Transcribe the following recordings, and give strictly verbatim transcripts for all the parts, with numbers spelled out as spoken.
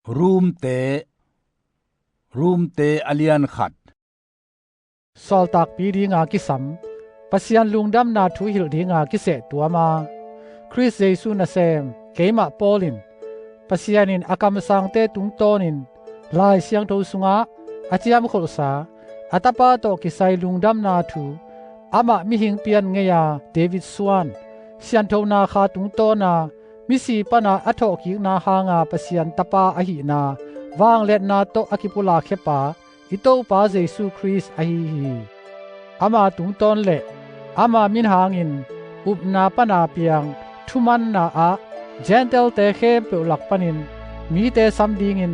Rumte, Rumte a lian khat. Sawltakpi dinga kisam, Pasian lungdamna thu hilh dinga kiseh tuama, Khrist Jesu nasem keimah Paul in, Pasian in a kamsangte tungtawnin Lai Siangtho sungah a ciamkholhsa a Tapa tawh kisai lungdamna thu, amah mihing pian ngei-a David suan, sianthona kha tungtawna misi pana a thawhkikna hanga Pasian Tapa ahihna vangliatna tawh a kipulakkhia pa i Topa Jesu Khrist ahi hi. Ama tungtawn le ama min hangin upna pana piang thumanna ah Gentile-te khempeuh lak panin mite sam dingin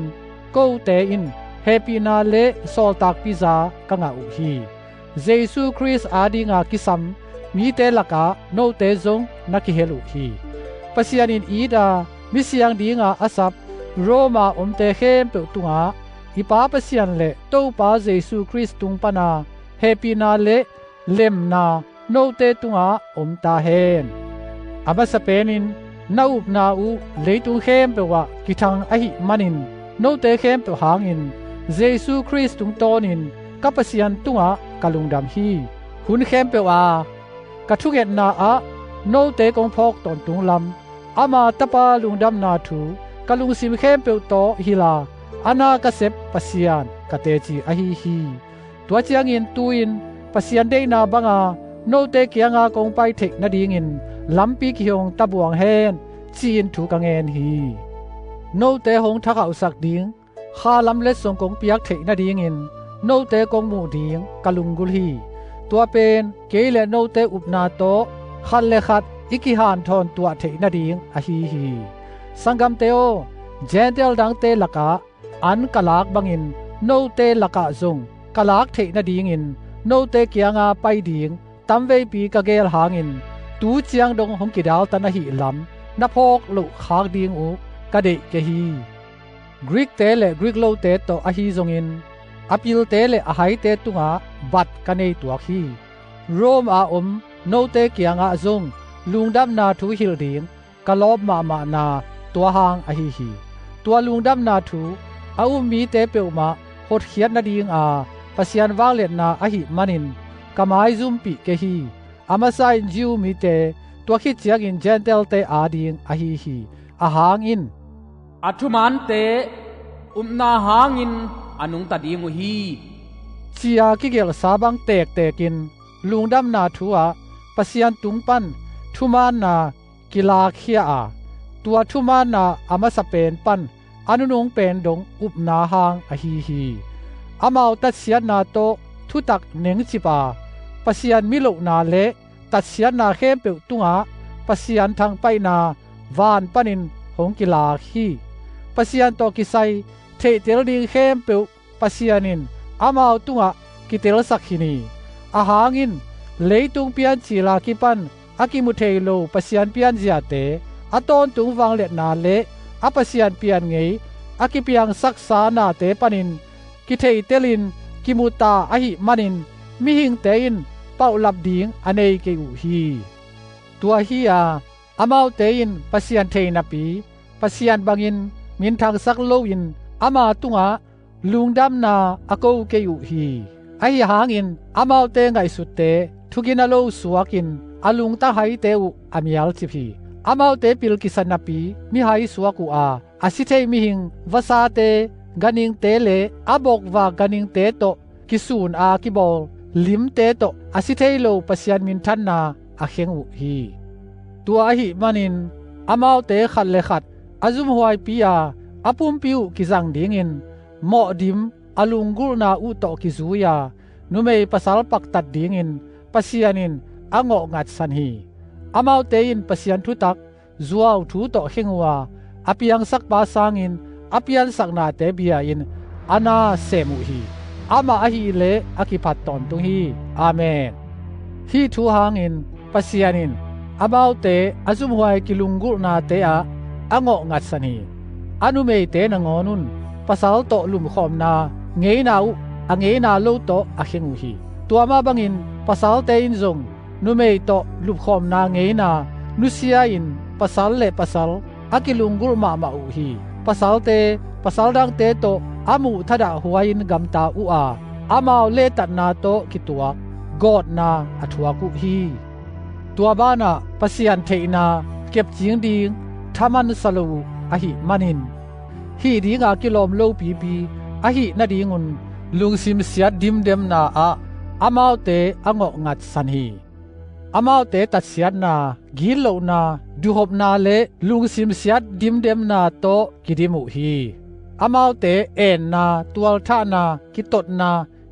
kote in hehpihna le sawltakpiza ka ngah uh hi. Jesu Khrist adinga kisam mite lakah note zong na kihel uh hi. Pasian in it a misiang dinga a sap Roma omte khempeuh tungah i Pa Pasian le Topa Jesu Khrist tung pana hehpihna le lemna note tungah om ta hen. A masa penin na upna uh leitung khempeuh ah kithang ahih manin note khempeuh hangin Jesu Khrist tungtawnin ka Pasian tungah ka lungdam hi. Hun khempeuh a ka thungetna ah note kong phawk tawntung lam ama Tapa lungdamna thu ka lungsim khempeuh tawh hilh a, a na ka sep Pasian ka teci ahi hi. Tua ciangin tu-in Pasian deihna banga note kianga kong pai theih nadingin lampi kihong tabuang hen, ci-in thu ka ngen hi. Note hong thakhauhsak ding kha lam letsong kong piak theih nadingin note kong muh ding ka lunggulh hi. Tua pen kei le note upna tawh khat le khat i kihanthawn tuah theih nading ahi hi. Sanggamte aw, Gentile dangte lakah an ka lak bangin note lakah zong ka lak theih nadingin note kianga pai ding tamveipi ka geel hangin tu ciang dong hong kidaltan ahih lam na phawk loh khak ding uh ka deih kei hi. Greek-te le Greek lote tawh ahi zongin a pilte le a haite tungah bat ka nei tuak hi. Rome a om note kiangah zong lungdamna thu hilh ding ka lawp mahmahna tua hang ahi hi. Tua lungdamna thu a um mite peuhmah hotkhiat nadinga Pasian vangliatna ahih manin ka maizumpih kei hi. A masa in Jew mite, tua khit ciangin Gentile-te ading ahi hi. Ahang in, "A thumante upna hangin a nungta ding uh hi," ci-a kigelhsa bang tektekin lungdamna thu ah Pasian tung pan thumaanna kilakkhia a, tua thumaanna a masa pen pan a nunung pen dong upna hang ahi hi. Amau tatsiatna tawh thutak nengcip a, Pasian milohna le tatsiatna khempeuh tungah Pasian thangpaihna van panin hong kilak hi. Pasian tawh kisai theihtel ding khempeuh Pasian in amau tungah kitelsak khin hi. Ahang in leitung piancil a kipan a kimu thei lo Pasian pianziate a tawntung vangliatna le a Pasian pian ngei a kipiangsaksa nate panin kitheihtelin kimu ta ahih manin mihingte in paulap ding a nei kei uh hi. Tua hi-a amaute in Pasian thei napi Pasian bangin minthangsak loin ama tungah lungdamna a ko kei uh hi. Ahi hangin amaute ngaihsutte thugina lo suakin a lungtang haite uh a mialcip hi. Amaute pil kisa napi mihai suak uh a, a si thei mihing vasate, ganhingte le a bokvak ganhingte tawh kisun a kibawl limte tawh a si thei lo Pasian minthanna a kheng uh hi. Tua ahih manin amaute khat le khat a zumhuaipi a, a pumpi uh kizang dingin mawhdim a lunggulhna uh tawh kizui a, numei pasal paktat dingin Pasian in a ngawh ngatsan hi. Amaute in Pasian thutak zuau thu tawh kheng uh a, a piangsakpa sangin a piansaknate bia-in a na sem uh hi. Amah ahih leh a kiphat tawntung hi. Amen. Hih thu hangin Pasian in amaute a zumhuai kilunggulhnate ah a ngawh ngatsan hi. A numeite nangawn un pasal tawh lumkhawmna ngeina uh a ngeina lo tawh a kheng uh hi. Tua mah bangin pasalte in zong numei tawh lumkhawmna ngeina nusia-in pasal le pasal a kilunggulh mahmah uh hi. Pasalte pasal dangte tawh a muh thadah huai-in gamta uh a, amau lehtatna tawh kituak gawtna a thuak uh hi. Tua banah Pasian theihna kepcing ding thaman sa lo uh ahih manin, hih dinga kilawm lopipi ahih nadingun lungsim siat dimdemna ah amaute a ngawh ngatsan hi. Amaute tatsiatna, gitlohna, duhhopna le lungsim siat dimdemna tawh kidim uh hi. Amaute enna, tualthahna, kitotna,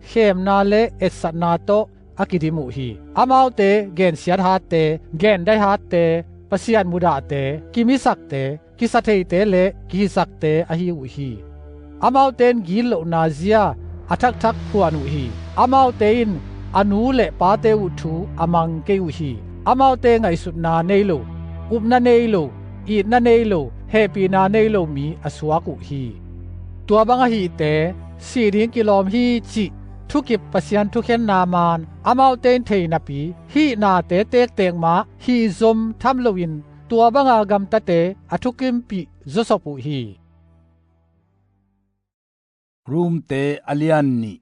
khemna le etsatna tawh a kidim uh hi. Amaute gensiat hatte, gendai hatte, Pasian mudahte, kimisakte, kisatheite le kihisakte ahi uh hi. Amaute in gitlohna zia a thakthak phuan uh hi. Amaute in a nu le pate uh thu a mang kei uh hi. Amaute ngaihsutna nei lo, upna nei lo, itna nei lo, hehpihna nei lo mi a suak uh hi. Tua bang ahihte sih ding kilawm hi cih thukip Pasian thukhenna maan amaute in thei napi, hih nate tektek mah hih zom tham loin tua banga gamtate a thukimpih zawsop uh hi. Romte a lian nih.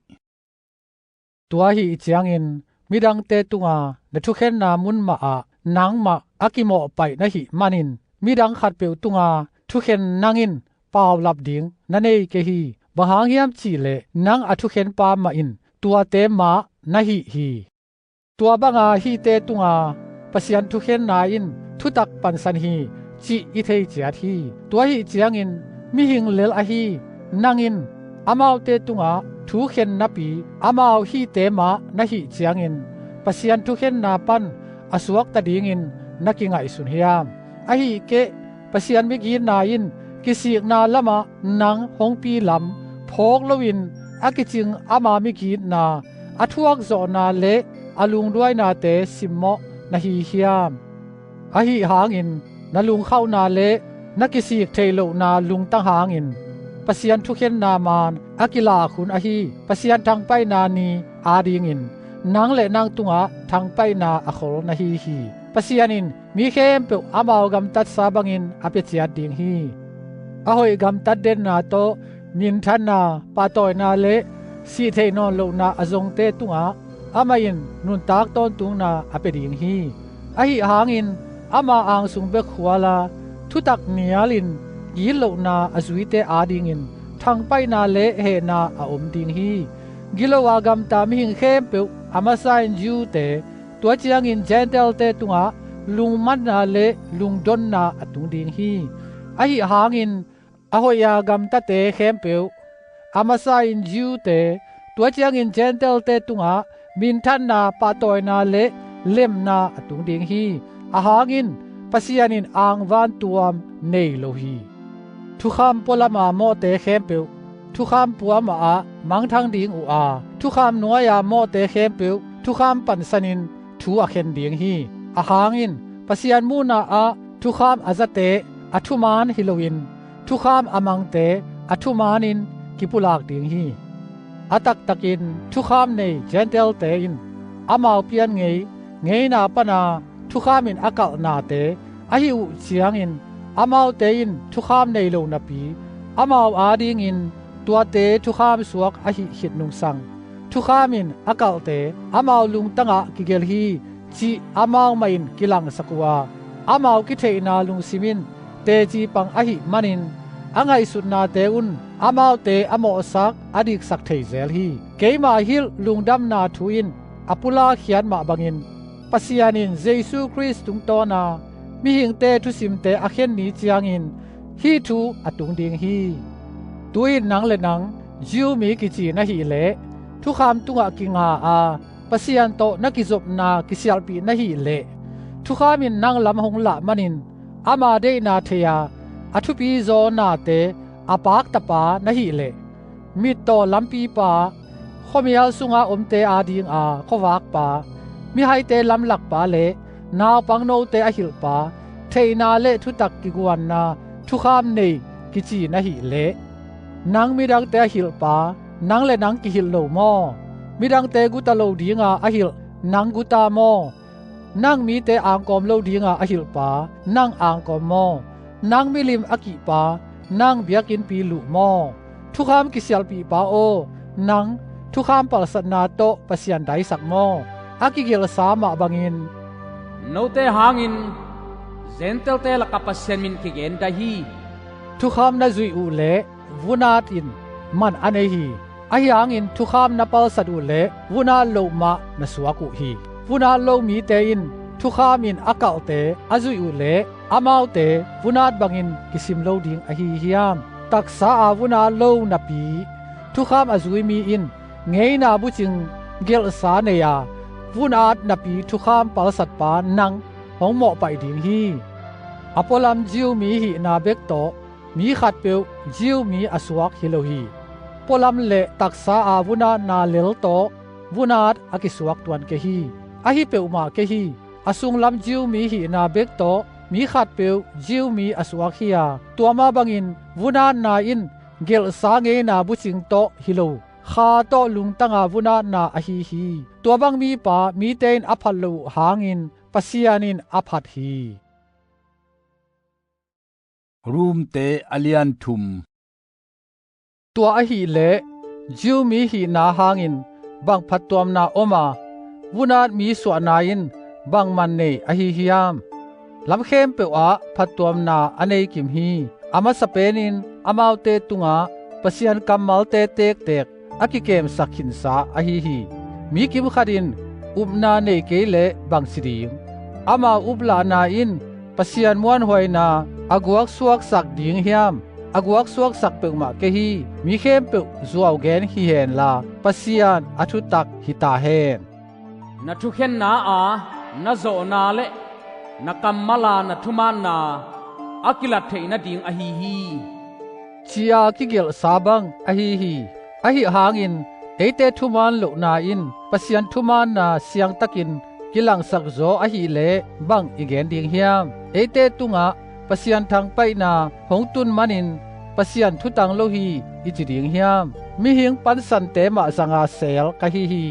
Tua ahih ciangin midangte tunga na thukhenna mun mahah nangmah a kimawhpaih na hih manin midang khatpeuh tunga thukhen nang in paulap ding na nei kei hi. Bang hang hiam cihleh nang a thukhenpa mah in tuate mah na hih hi. Tua banga hihte tunga Pasian thukhenna in thutak pansan hi cih i thei ciat hi. Tua ahih ciangin mihing lel ahi nang in amaute tungah thukhen napi amau hihte mah na hih ciangin Pasian thukhenna pan a suakta dingin na kingaihsun hiam? Ahih keh Pasian migitna in kisikna lamah nang hong pi lam phawk loin a kicing ama migitna, a thuakzawhna le a lungduainate simmawh na hi hiam? Ahi hangin na lungkhauhna le na kisik theih lohna lungtang hangin Pasian thukhenna maan a kilak hun ahi Pasian thangpaihna ni adingin nang le nang tungah thangpaihna a khol na hi hi. Pasian in mi khempeuh amau gamtatsa bangin a pia ciat ding hi. A hoih gamtat denna tawh minthanna, pahtawina le sihtheih nawn lohna a zongte tungah amah in nuntak tawntungna a pia ding hi. Ahi hangin ama angsung bek khuala thutak nialin gitlohna a zuite adingin thangpaihna le hehna a om ding hi. Gilo a gamta mihing khempeuh, a masa in Jew-te, tua ciangin Gentile-te tungah lungmanna le lungdonna a tung ding hi. Ahi hangin a hoih a gamtate khempeuh, a masa in Jew-te, tua ciangin Gentile-te tungah minthanna, pahtawina le lemna a tung ding hi. Ahangin Pasian in angvan tuam nei lo hi. Thukham pualama mawhte khempeuh thukham puamah ah mangthang ding uh a, thukham nuai-a mawhte khempeuh thukham pansanin thu a khen ding hi. Ahangin Pasian muhna ah thukham a zate a thumaan hi loin thukham a mangte a thumaanin kipulak ding hi. A taktakin thukham nei Gentile-te in amau pian ngei ngeina pana thukham in a kalhnate ahi uh ciangin amaute in thukham nei lo napi amau adingin tuate thukham suak ahih khit nungsang thukham in a kalhte amau lungtangah kigelh hi cih amau mah in kilangsak uh a, amau kitheihna lungsim in teci pang ahih manin a ngaihsutnate un amaute a mawhsak a diksak thei zel hi. Keima hilh lungdamna thu in a pulakkhiat mah bangin Pasian in Jesu Khrist tungtawna mihingte thusimte a khen ni ciangin hih thu a tung ding hi. Tu-in nang le nang Jew mi kici na hih leh thukham tungah kinga a Pasian tawh na kizopna kisialhpih na hih leh thukham in nang lam hong lah manin ama deihna thei a a thupi zaw nate a paktapa na hih leh mittaw lampipa, khuamial sunga omte adinga khuavakpa, mihaite lamlakpa le naupangnote a hilhpa, theihna le thutak kiguanna thukham nei kici na hih leh nang midangte a hilhpa nang le nang kihilh lo maw? Midangte guta lo dinga a hilh nang guta maw? Nang mite angkawm lo dinga a hilhpa nang angkawm maw? Nang milim a kihpa nang biakinnpi luh maw? Thukham kisialhpihpa aw, nang thukham palsatna tawh Pasian daisak maw? A kigelhsa mah bangin, "Note hangin Gentile-te lakah Pasian min kigen daih hi." Thukham na zuih uh leh vun-at in man a nei hi. Ahi hangin thukham na palsat uh leh vun-at loh mah na suak uh hi. Vun-at lo mite in thukham in a kalhte a zuih uh leh amaute vun-at bangin kisim lo ding ahi hiam? Taksa a vun-at lo napi thukham a zui mi in ngeina bucing gelhsa nei a, vun-at napi thukham palsatpa nang hong mawhpaih ding hi. A pualam Jew mi hihna bek tawh mi khatpeuh Jew mi a suak hi lo hi. Pualam le taksa a vun-atna lel tawh vun-at a kisuak tuan kei hi. Ahi peuhmah kei hi. A sunglam Jew mi hihna bek tawh mi khatpeuh Jew mi a suak hi a, tua mah bangin vun-atna in gelhsa ngeina bucing tawh hi lo, kha tawh lungtanga vun-atna ahi hi. Tua bang mipa mite in a phat loh uh hangin Pasian in a phat hi. Rom-te a lian thum. Tua ahih leh Jew mi hihna hangin bang phattuamna om a, vun-at mi suahna in bang man nei ahi hiam? Lam khempeuh ah phattuamna a nei kim hi. A masa penin amaute tungah Pasian kammalte tektek a kikemsak khinsa ahi hi. Mi kimkhat in upna nei kei leh bangci ding? Amau uplahna in Pasian muanhuaina a guaksuaksak ding hiam? A guaksuaksak peuhmah kei hi. Mi khempeuh zuau gen hi henla, Pasian a thutak hi ta hen. Na thukhenna a na zawhna le na kammal a na thumaanna a kilat theih nading ahi hi, ci-a kigelhsa bang ahi hi. Ahi hangin eite thumaan lohna in Pasian thumaanna siangtakin kilangsak zaw ahih leh bang i gen ding hiam? Eite tungah Pasian thangpaihna hong tun manin Pasian thutang lo hi i ci ding hiam? Mihing pansante mah zanga seel ka hi hi.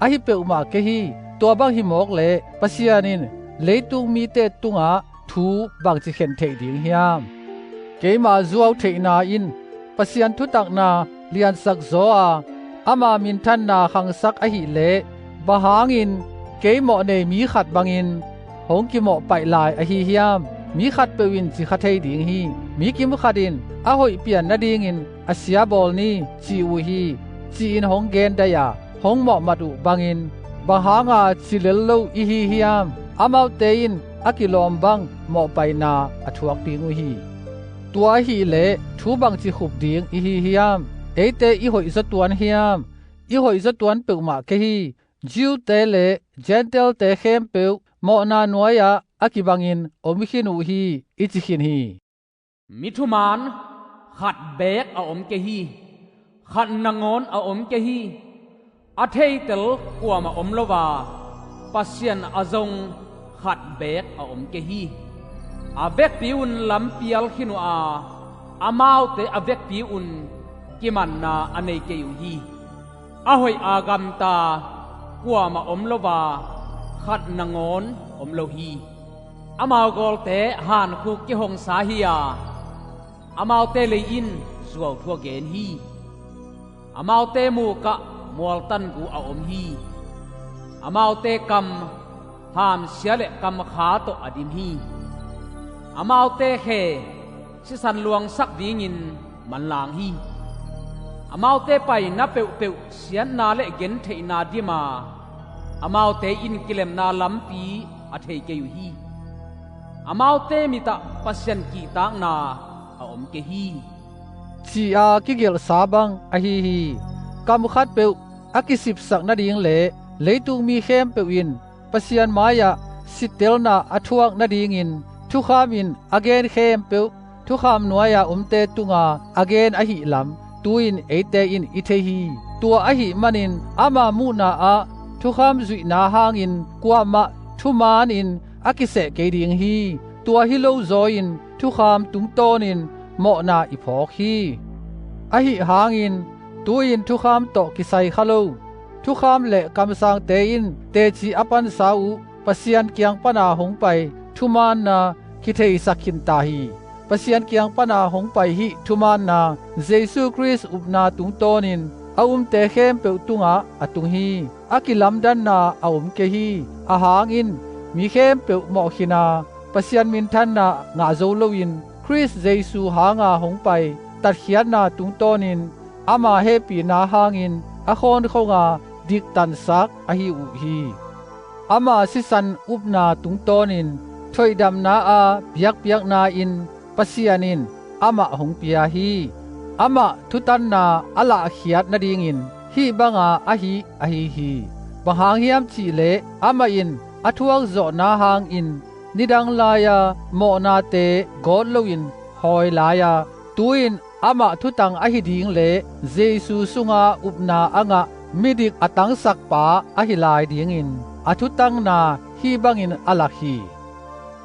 Ahi peuhmah kei hi. Tua bang hi mawk leh Pasian in leitung mite tungah thu bangci khen theih ding hiam? Keima zuau theihna in Pasian thutakna liansak zaw a, ama minthanna khangsak ahih leh, bang hangin kei mawhnei mi khat bangin hong kimawhpaih lai ahi hiam? Mi khatpeuh in ci kha thei ding hi. Mi kimkhat in a hoih pian nadingin a sia bawl ni, ci uh hi, ci-in hong gen daih a, hong mawhmat uh bangin bang hanga ci lel lo i hi hiam? Amaute in a kilawm bang mawhpaihna a thuak ding uh hi. Tua ahih leh thu bangci khup ding i hi hiam? Eite i hoihzaw tuan hiam? I hoihzaw tuan peuhmah kei hi. Jew-te le Gentile-te khempeuh mawhna nuai-ah a kibangin om khin uh hi, i ci khin hi. Mi thumaan khat beek a om kei hi. Khat nangawn a om kei hi. A theitel kuamah om lo a, Pasian a zong khat beek a om kei hi. A vekpi un lampial khin uh a, amaute a vekpi un kimanna a nei kei uh hi. A hoih a gamta kuamah om lo a, khat nangawn om lo hi. Amau gawlte hankhuk kihongsa hi a, amaute lei in zuauthu a gen hi. Amaute mukah mualtangu a om hi. Amaute kam hamsia le kamkha tawh a dim hi. Amaute khe sisan luangsak dingin manlang hi. Amaute paina peuhpeuh siatna le gentheihna dim a, amaute in kilemna lampi a thei kei uh hi. Amaute mitah Pasian kihtakna a om kei hi, ci-a kigelhsa bang ahi hi. Kam khatpeuh a kisipsak nading le leitung mi khempeuh in Pasian mai-ah sittelna a thuak nadingin thukham in a gen khempeuh thukham nuai-a omte tunga a gen ahihlam tu-in eite in i thei hi. Tua ahih manin ama muhna-ah thukham zuihna hangin kuamah thumaan in a kiseh kei ding hi. Tua hi lo zaw-in thukham tungtawnin mawhna i phawk hi. Ahi hangin tu-in thukham tawh kisai kha lo. Thukham le kamsangte in teci a pansa uh Pasian kiang pana hong pai thumaanna kitheisak khinta hi. Pasian kiang pana hong pai hih thumaanna Jesu Khrist upna tungtawnin a umte khempeuh tungah a tung hi. A kilamdanna a om kei hi. Ahang in mi khempeuh mawh khin a, Pasian minthanna ngah zo loin Khrist Jesu hanga hong pai tatkhiatna tungtawnin ama hehpihna hangin a khawnkhong a diktansak ahi uh hi. Ama sisan upna tungtawnin thoihdamna a biakpiakna in Pasian in amah hong pia hi. Amah thutanna a lahkhiat nadingin hih banga ahi ahi hi. Bang hang hiam cihleh amah in a thuakzawhna hangin nidang lai-a mawhnate gawt loin hawi lai-a, tu-in amah thutang ahi ding le Jesu sunga upna a ngah midik a tangsakpa ahi lai dingin a thutangna hih bangin a lak hi.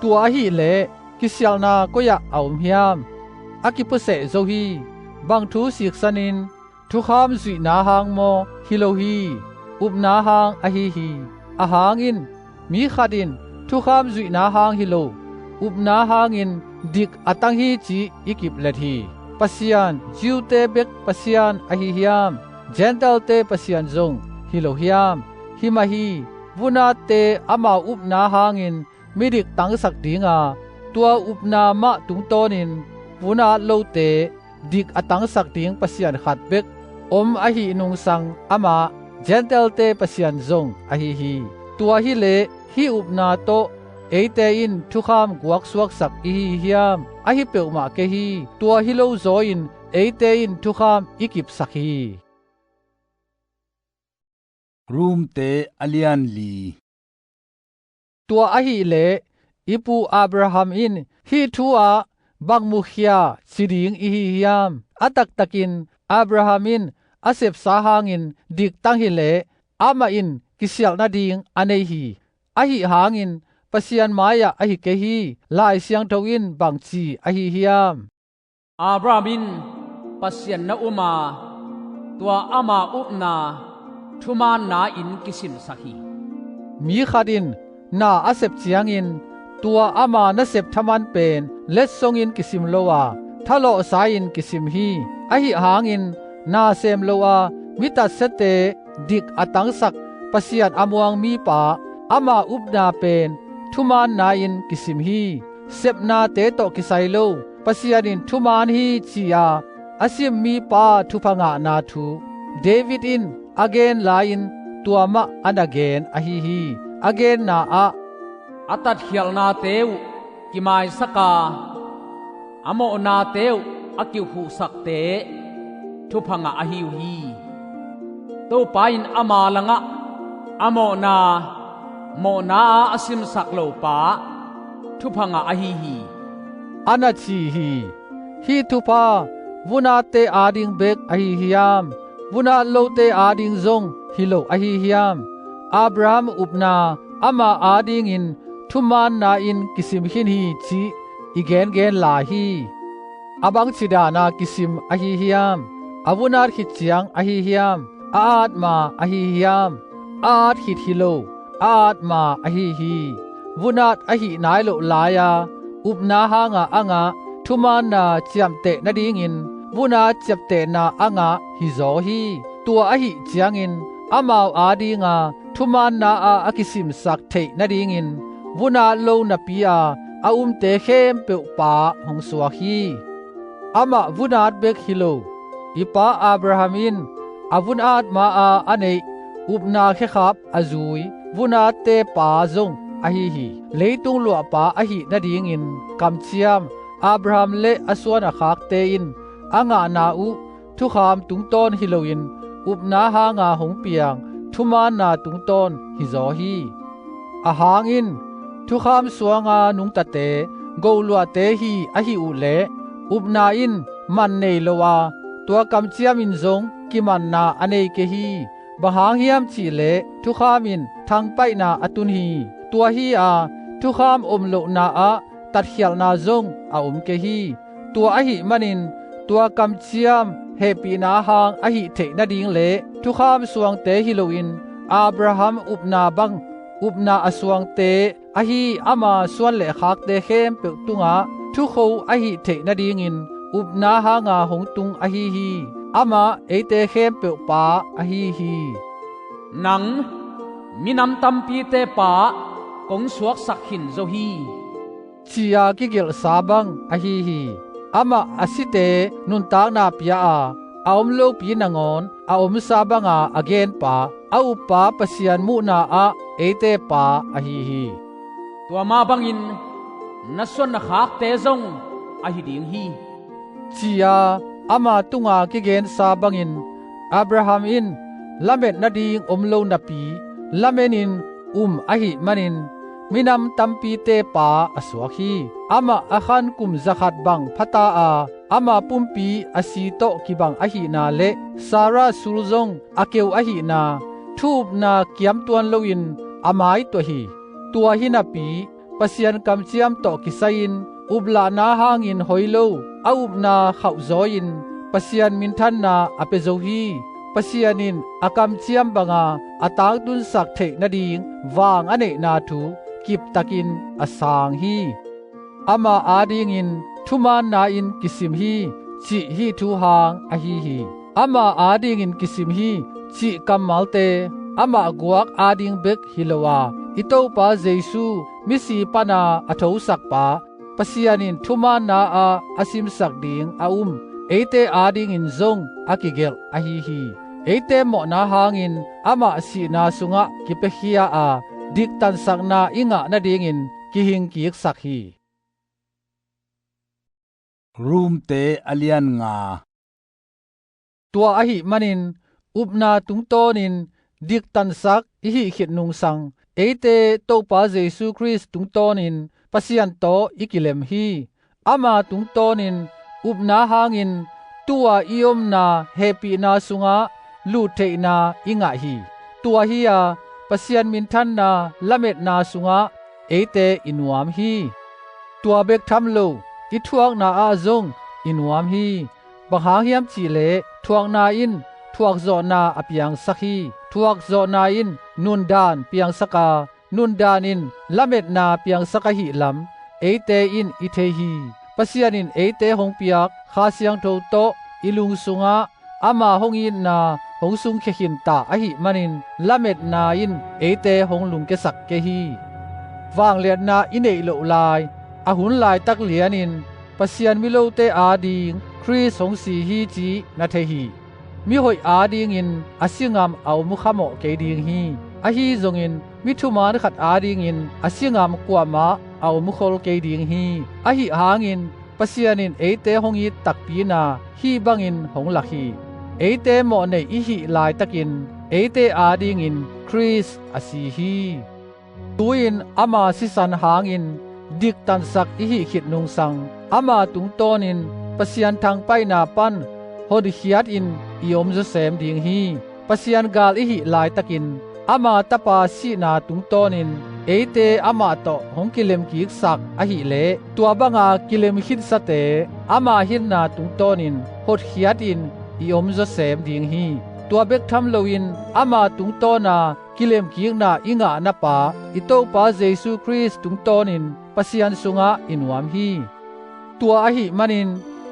Tua ahihleh kisialhna koi-ah a om hiam? A kipuaseh zo hi. Bang thu siksanin thukham zuihna hang maw? Hi lo hi. Upna hang ahi hi. Ahang in mi khat in thukham zuihna hang hi lo, upna hangin dik a tang hi cih i kiplet hi. Pasian Jew-te bek Pasian ahi hiam? Gentile-te Pasian zong hi lo hiam? Hi mah hi. Vunatte amau upna hangin midik tangsak dinga, tua upna mah tungtawnin vunat lote dik a tangsak ding Pasian khat bek om ahih nungsang amah Gentile-te Pasian zong ahi hi. Tua hileh hih upna tawh eite in thukham guaksuaksak i hi hiam? Ahi peuhmah kei hi. Tua hi lo zaw-in eite in thukham i kipsak hi. Romte a lian li. Tua ahihleh i pu Abraham in hih thu-ah bang mukhia ci ding i hi hiam? A taktakin Abraham in a sepsa hangin diktang hileh amah in kisialh nading a nei hi. Ahi hangin Pasian mai-ah ahi kei hi. Lai Siangtho in bangci ahi hiam? Abraham in Pasian na um a, tua ama upna thumaanna in kisimsak hi. Mi khat in na a sep ciangin tua ama nasep thaman pen letsongin kisim lo a, thalawhsa-in kisim hi. Ahi hangin na sem lo a, mi tatsiate dik a tangsak Pasian a muang mipa ama upna pen thumaanna in kisim hi. Sepnate tawh kisai lo, Pasian in thumaan hi ci-a a sim mipa thupha ngahna thu David in a gen lai-in tua mah a na gen ahi hi. A genna ah, a tatkhialhnate uh kimaisak a, a mawhnate uh a kikhuhsakte thupha ngah ahi uh hi. Topa in ama langah a mawhna mawhna-a a simsak lopa thupha ngah ahi hi, a na ci hi. Hih thupha vunatte ading bek ahi hiam? Vunat lote ading zong hi lo ahi hiam? Abraham upna ama adingin thumaanna in kisim khin hi cih i gengen lai hi. A bangci dana kisim ahi hiam? A vunat khit ciang ahi hiam? A at ma ahi hiam? A at khit hi lo, a at ma ahi hi. Vunat ahih nai loh lai-a upna hanga a ngah thumaanna ciamteh nadingin vunat ciaptehna a ngah hizaw hi. Tua ahih ciangin amau adinga thumaanna-ah a kisimsak theih nadingin vunat lo napi-a a umte khempeuh pa hong suak hi. Amah vunat bek hi lo, i pa Abraham in a vunat ma-a a neih upna khekhap a zui vunatte pa zong ahi hi. Leitung luahpa ahih nadingin kamciam Abraham le a suan a khakte in a ngahna uh thukham tungtawn hi loin upna hanga hong piang thumaanna tungtawn hizaw hi. Ahang in thukham suanga nungtate goluahte hi ahi uh leh upna in man nei lo a, tua kamciam in zong kimanna a nei kei hi. Bang hang hiam cihleh thukham in thangpaihna a tun hi. Tua hi-a thukham om lohna ah tatkhialhna zong a om kei hi. Tua ahih manin tua kamciam hehpihna hang ahih theih nading le thukham suangte hi loin Abraham upna bang upna a suangte ahi ama suan le khakte khempeuh tungah thukho a hih theih nadingin upna hanga hong tung ahi hi. Amah eite khempeuh pa ahi hi. Nang minam tampite pa kong suaksak khin zo hi, ci-a kigelhsa bang ahi hi. Amah a site nuntakna pia a, a om lopi nangawn a omsa banga a genpa, a uppa Pasian muhna ah eite pa ahi hi. Tua mah bangin na suan na khakte zong ahi ding hi, ci-a ama tunga kigensa bangin, Abraham in lamet nading om lo napi, lamenin um ahih manin minam tampite pa a suak hi. Amah a khan kum zakhat bang phata a, ama pumpi a si tawh kibang ahihna le Sarah sul zong a keu ahihna, thu upna kiamtuan loin a maituah hi. Tua hi napi, Pasian kamciam tawh kisai-in uplahna hangin hoi lo, a upna khauhzawi-in Pasian minthanna a pia zo hi. Pasian in a kamciam banga a tangtunsak theih nading vang a neihna thu kiptakin a sang hi. Ama adingin thumaanna in kisim hi, cih hih thu hang ahi hi. Ama adingin kisim hi, cih kammalte amah guak ading bek hi lo a, i Topa Jesu misi pana a thosakpa, Pasian in thumaanna ah a simsak ding a um, eite adingin zong a kigelh ahi hi. Eite mawhna hangin amah sihna sungah kipiakhia a, diktansakna i ngah nadingin kihingkiksak hi. Romte a lian nga. Tua ahih manin upna tungtawnin diktansak i hih khit nungsang, eite Topa Jesu Khrist tungtawnin Pasian tawh i kilem hi. Ama tungtawnin upna hangin tu-a i omna hehpihna sungah luttheihna i ngah hi. Tua hi-a Pasian minthanna lametna sungah eite i nuam hi. Tua bek tham lo, i thuakna ah zong i nuam hi. Bang hang hiam cihleh thuakna in thuakzawhna a piangsak hi. Thuakzawhna in nundan piangsak a, nundan in lametna piangsak ahih lam eite in i thei hi. Pasian in eite hong piak Kha Siangtho tawh i lung sungah ama hong itna hong sungkhia khin ta ahih manin lametna in eite hong lungkiasak kei hi. Vangliatna i neih loh lai, a hun laitak lianin Pasian milote ading Khrist hong si hi cih na thei hi. Mihoih adingin a si ngam a om khamawh kei ding hi. Ahi zongin mi thumaan khat adingin a si ngam kuamah a om khol kei ding hi. Ahi hangin Pasian in eite hong it takpi na hih bangin hong lak hi. Eite mawhnei i hih laitakin eite adingin Khrist a si hi. Tu-in ama sisan hangin diktansak i hih khit nungsang, ama tungtawnin Pasian thangpaihna pan honkhiatin i om zawsem ding hi. Pasian gal i hih laitakin ama Tapa sihna tungtawnin eite amah tawh hong kilemkiksak ahihleh tua banga kilemkhinsate ama hinna tungtawnin hotkhiatin i om zawsem ding hi. Tua bek tham loin ama tungtawna kilemkikna i ngahna pa i Topa Jesu Khrist tungtawnin Pasian sungah i nuam hi. Tua ahih manin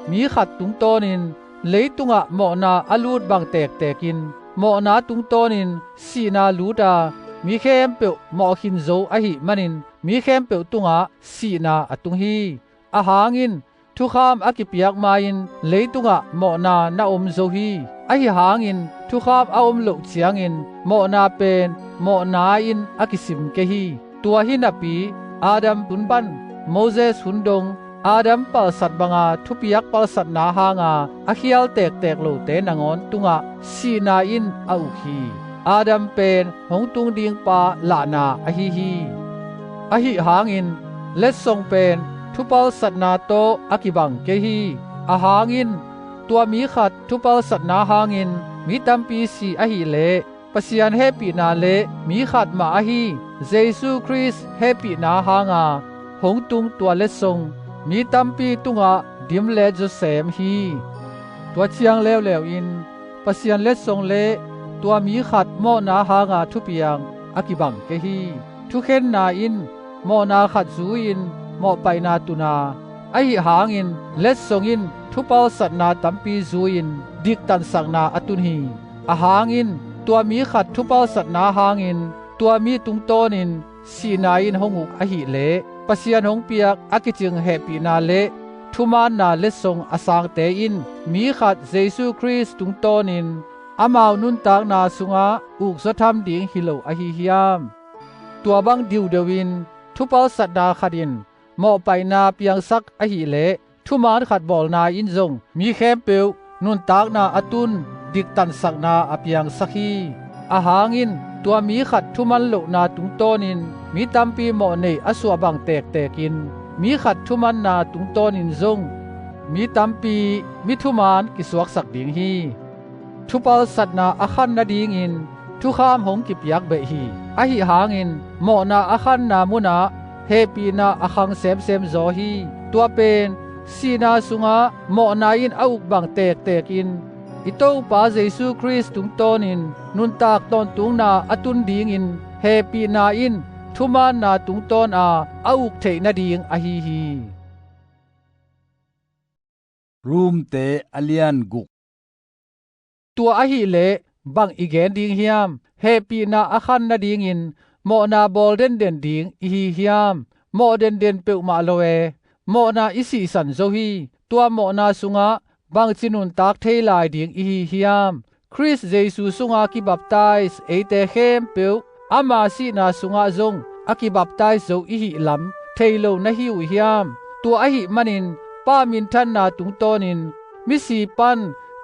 mi khat tungtawnin leitungah mawhna a lut bang tektekin mawhna tungtawnin sihna lut a, mi khempeuh mawh khin zo ahih manin mi khempeuh tungah sihna a tung hi. Ahang in thukham a kipiak ma-in leitungah mawhna na om zo hi. Ahi hangin thukham a om loh ciangin mawhna pen mawhna in a kisim kei hi. Tua hi napi Adam hun pan Moses hun dong Adam palsat banga thupiak palsatna hanga a khial tektek lote nangawn tungah sihna in a uk hi. Adam pen hong tung dingpa lahna ahi hi. Ahi hangin letsong pen thupalsatna tawh a kibang kei hi. Ahang in tua mi khat thupalsatna hangin mi tampi si ahihleh Pasian hehpihna le mi khat mah ahi Jesu Khrist hehpihna hanga hong tung tua letsong mi tampi tungah dimlet zawsem hi. Tua ciang leuleu in Pasian letsong le tua mi khat mawhna hanga thupiang a kibang kei hi. Thukhenna in mawhna khat zui-in mawhpaihna tun a, Ahi hangin letsong in thupalsatna tampi zui-in diktansakna a tun hi. Ahang in tua mi khat thupalsatna hangin tua mi tungtawnin sihna in hong uk ahileh, Pasian hong piak a kicing hehpihna le thumaanna letsong a sangte in mi khat Jesu Khrist tungtawnin amau nuntakna sungah ukzaw tham ding hi lo ahi hiam? Tua bang diudeuin thupalsatna khat in mawhpaihna piangsak ahileh, thumaan khat bawlna in zong mi khempeuh nuntakna a tun diktansakna a piangsak hi. Ahang in tua mi khat thuman lohna tungtawnin mi tampi mawhnei a suah bang tektekin mi khat thumanna tungtawnin zong mi tampi mi thuman kisuaksak ding hi. Thupalsatna a khan nadingin thukham hong kipiak beh hi. Ahi hangin mawhna a khanna munah hehpihna a khang semsem zaw hi. Tua pen sihna sungah mawhna in a uk bang tektekin i Topa Jesu Khrist tungtawnin nuntak tawntungna a tun dingin hehpihna in thumaanna tungtawn a a uk theih nading ahi hi. Rumte a lian guk. Tua ahileh bang i gen ding hiam? Hehpihna a khan nadingin mawhna bawl denden ding i hi hiam? Mawh denden peuhmah lo e. Mawhna i sihsan zo hi. Tua mawhna sungah bangci nuntak thei lai ding i hi hiam? Khrist Jesu sunga kibaptais eite khempeuh ama sihna sungah zong a kibaptais zo i hih lam thei lo na hi uh hiam? Tua ahih manin Pa minthanna tungtawnin misi pan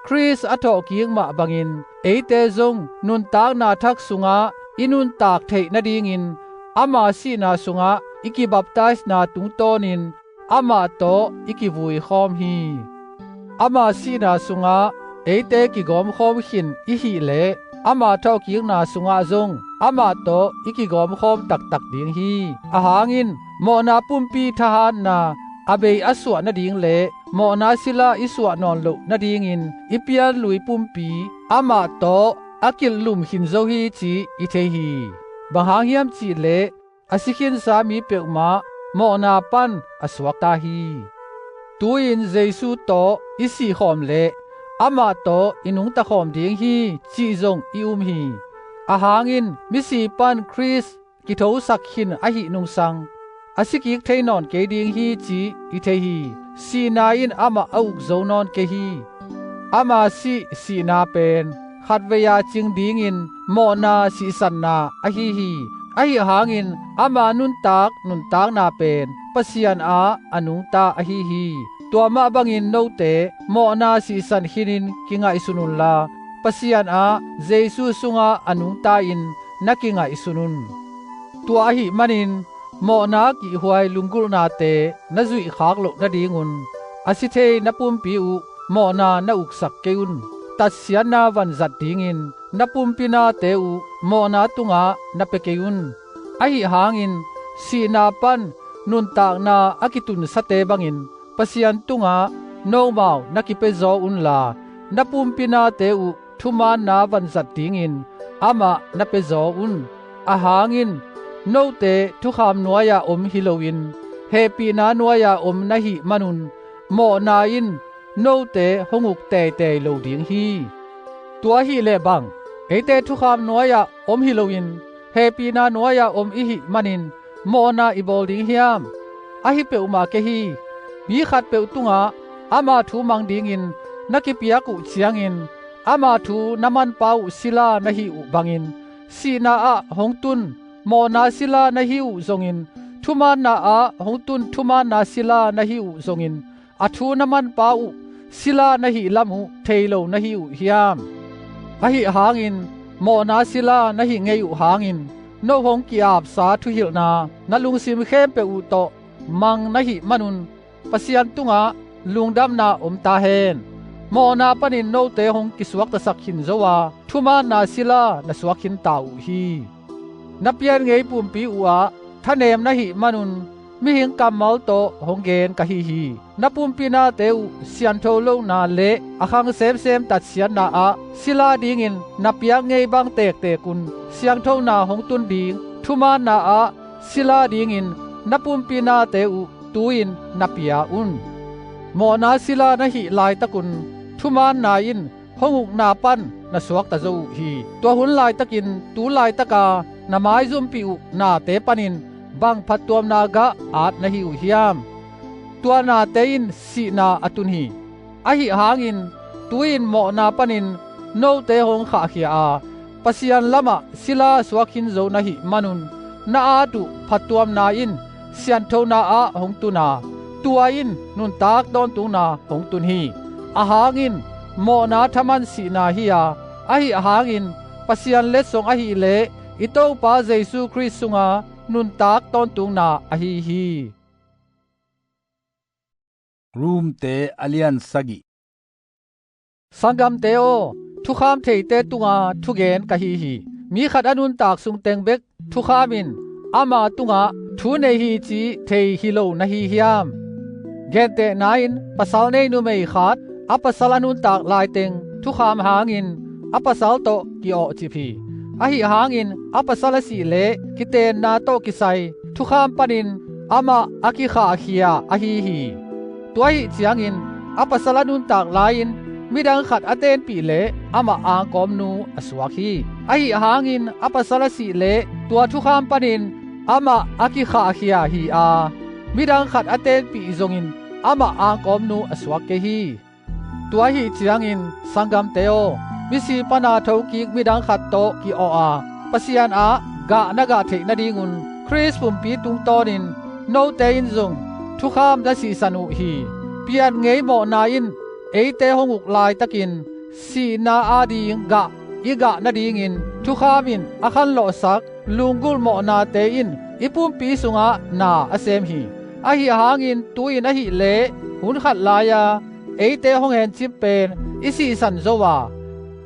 Khrist a thawhkik mah bangin eite zong nuntakna thak sungah i nuntak theih nadingin ama sihna sungah i kibaptaisna tungtawnin amah tawh i kivui khawm hi. Ama sihna sungah eite kigawmkhawm khin i hih leh ama thawhkikna sungah zong amah tawh i kigawmkhawm taktak ding hi. Ahang in mawhna pumpi thahatna a bei a suah nading le mawhna sila i suah nawn loh nadingin i pianlui pumpi amah tawh a kilhlum khin zo hi cih i thei hi. Bang hang hiam cih leh a si khinsa mi peuhmah mawhna pan a suakta hi. Tu-in Jesu tawh i sihkhawm leh amah tawh i nungtakhawm ding hi cih zong i um hi. Ahang in misi pan Khrist kithosak khin ahih nungsang a sikik thei nawn kei ding hi cih i thei hi. Sihna in amah a uk zo nawn kei hi. Ama sih sihna pen khatvei-a cing dingin mawhna sihsanna ahi hi. Ahi hangin ama nuntak nuntakna pen Pasian ah a nungta ahi hi. Tua mah bangin note mawhna sihsan khinin kingaihsun unla Pasian ah Jesu sungah a nungta-in na kingaihsun un. Tua ahih manin mawhna kihhuai lunggulhnate na zuihkhak loh nadingun a si thei na pumpi uh mawhna na uksak kei un. Tatsiatna vanzat dingin na pumpi nate uh mawhna tungah na pia kei un. Ahi hangin sihna pan nuntakna a kitunsate bangin Pasian tungah nomau na kipia zaw unla na pumpi nate uh thumaanna vanzat dingin amah na pia zaw un. Ahang in note thukham nuai-ah om hi loin hehpihna nuai-ah om na hih manun mawhna in note hong uk teitei lo ding hi. Tua ahileh bang eite thukham nuai-ah om hi loin hehpihna nuai-ah om i hih manin mawhna i bawl ding hiam? Ahi peuhmah kei hi. Mi khatpeuh tungah ama thu mang dingin na kipiak uh ciangin ama thu na manpa uh sila na hih uh bangin sihna ah hong tun mawhna sila na hi uh zongin thumaanna ah hong tun thumaanna sila na hi uh zongin a thu na manpa uh sila na hih lam uh thei lo na hi uh hiam? Ahi hangin mawhna sila na hih ngei uh hangin no hong ki-apsa thuhilhna na lungsim khempeuh uh tawh mang na hih manun Pasian tungah lungdamna om ta hen. Mawhna panin note hong kisuaktasak khin zo a thumaanna sila na suak khin ta uh hi. Na pian ngei pumpi uhah thanem na hih manun mihing kammal tawh hong gen ka hi hi. Na pumpi nate uh siangtho lohna le a khang semsem tatsiatna ah sila dingin na piak ngei bang tektek un siangthona hong tun ding thumaanna ah sila dingin na pumpi nate uh tu-in na pia un. Mawhna sila na hih laitakun thumaanna in hong ukna pan na suakta zo uh hi. Tua hun laitakin tu laitaka na maizumpih uh nate panin bang phattuamna gah at na hi uh hiam? Tua nate in sihna a tun hi. Ahi hangin tu-in mawhna panin note hong khahkhia a, Pasian lamah sila suak khin zo na hih manun na at uh phattuamna in sianthona ah hong tun a, tua in nuntak tawntungna hong tun hi. Ahang in mawhna thaman sihna hi a, ahi hangin Pasian letsong ahih leh i Topa Jesu Khrist sunga nuntak tawntungna ahi hi. Rumte a lian sagih. Sanggamte aw, thukham theite tunga thugen ka hi hi. Mi khat a nuntak sungteng bek thukham in ama tungah thu nei hi cih thei hi lo na hi hiam? Gentehna in pasal nei numei khat a pasal a nuntak laiteng thukham hangin a pasal tawh ki-awhcip hi. Ahi hangin a pasal a sih leh kitenna tawh kisai thukham panin amah a kikhahkhia ahi hi. Tua ahi ciangin a pasal a nuntak lai-in midang khat a tenpih leh amah angkawmnu a suak hi. Ahi hangin a pasal a sih leh tua thukham panin amah a kikhahkhia hi a, midang khat a tenpih zongin amah angkawmnu a suak kei hi. Tua ahi ciangin sanggamte aw, misi pana thokik midang khat tawh ki-awh a, Pasian ah gah na gah theih nadingun Khrist pumpi tungtawnin note in zong thukham na sihsan uh hi. Pian ngei mawhna in eite hong uk laitakin sihna ading gah i gah nadingin thukham in a khanlawhsak lunggulh mawhnate in i pumpi sungah na a sem hi. Ahi hangin tu-in ahih leh hun khat lai-a eite hong hencip pen i sihsan zo a,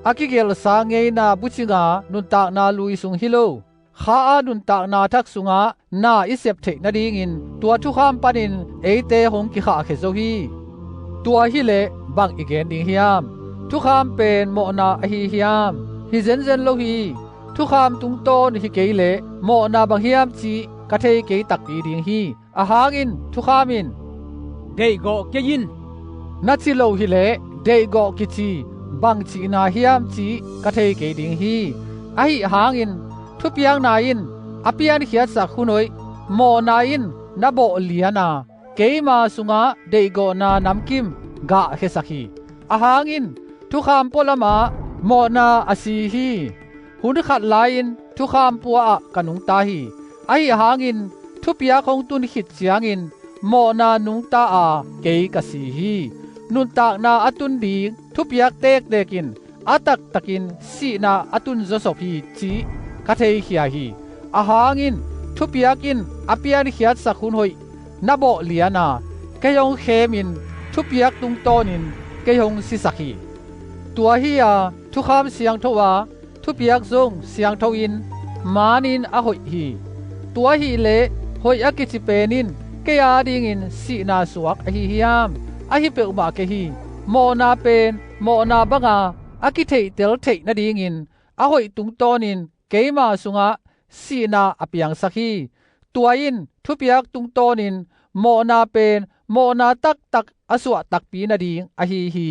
a kigelhsa ngeina bucinga nuntakna lui sung hi lo, kha-a nuntakna thak sungah na i sep theih nadingin tua thukham panin eite hong kikhahkhia zo hi. Tua hileh bang i gen ding hiam? Thukham pen mawhna ahi hiam? Hi zenzen lo hi. Thukham tungtawn hi kei leh mawhna bang hiam cih ka thei kei takpi ding hi. Ahang in thukham in, "Deihgawh kei in," na ci lo hileh deihgawh kici bang cihna hiam cih ka thei kei ding hi. Ahi hangin thupiakna in a piankhiatsak hun hoih mawhna in na bawh lian a, keima sungah deihgawhna namkim gahkhiasak hi. Ahang in thukham pualamah mawhna a si hi. Hun khat lai-in thukham pua-ah ka nungta hi. Ahi hangin thupiak hong tun khit ciangin mawhna nungta a kei ka si hi. Nuntakna a tun ding thupiak tektek in a taktakin sihna a tun zawsop hi cih ka theikhia hi. Ahang in thupiak in a piankhiatsak hun hoih na bawh lian a, kei hong khemin thupiak tungtawnin kei hong sisak hi. Tua hi-a thukham siangtho a, thupiak zong siangtho in maanin a hoih hi. Tua hileh hoih a kici pen in kei adingin sihna suak ahi hiam? Ahi peuhmah kei hi. Mawhna pen mawhna banga a kitheihtel theih nadingin a hoih tungtawnin keima sungah sihna a piangsak hi. Tua in thupiak tungtawnin mawhna pen mawhna taktak a suah takpi nading ahi hi.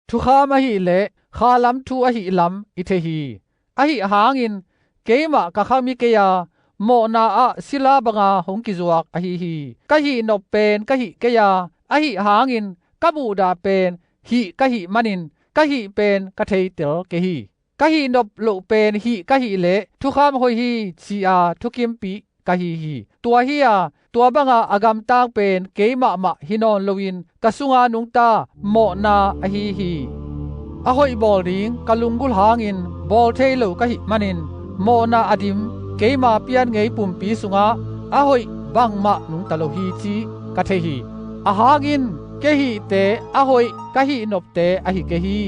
Thukham ahih leh khalam thu ahih lam i thei hi. Ahi hangin keimah ka khami kei a, mawhna ah sila banga hong kizuak ahi hi. Ka hih nop pen ka hih kei a, ahi hangin ka muhdah pen hih ka hih manin ka hih pen ka theitel kei hi. Ka hih nop loh pen hih ka hih leh thukham hoih hi ci-a thukimpih ka hi hi. Tua hi-a tua banga a gamtang pen kei mahmah hi nawn loin ka sunga nungta mawhna ahi hi. A hoih bawl ding ka lunggulh hangin bawl thei lo ka hih manin mawhna a dim keima pian ngei pumpi sungah a hoih bangmah nungta lo hi cih ka thei hi. Ahang in kei hihte a hoih ka hih nopte ahi kei hi.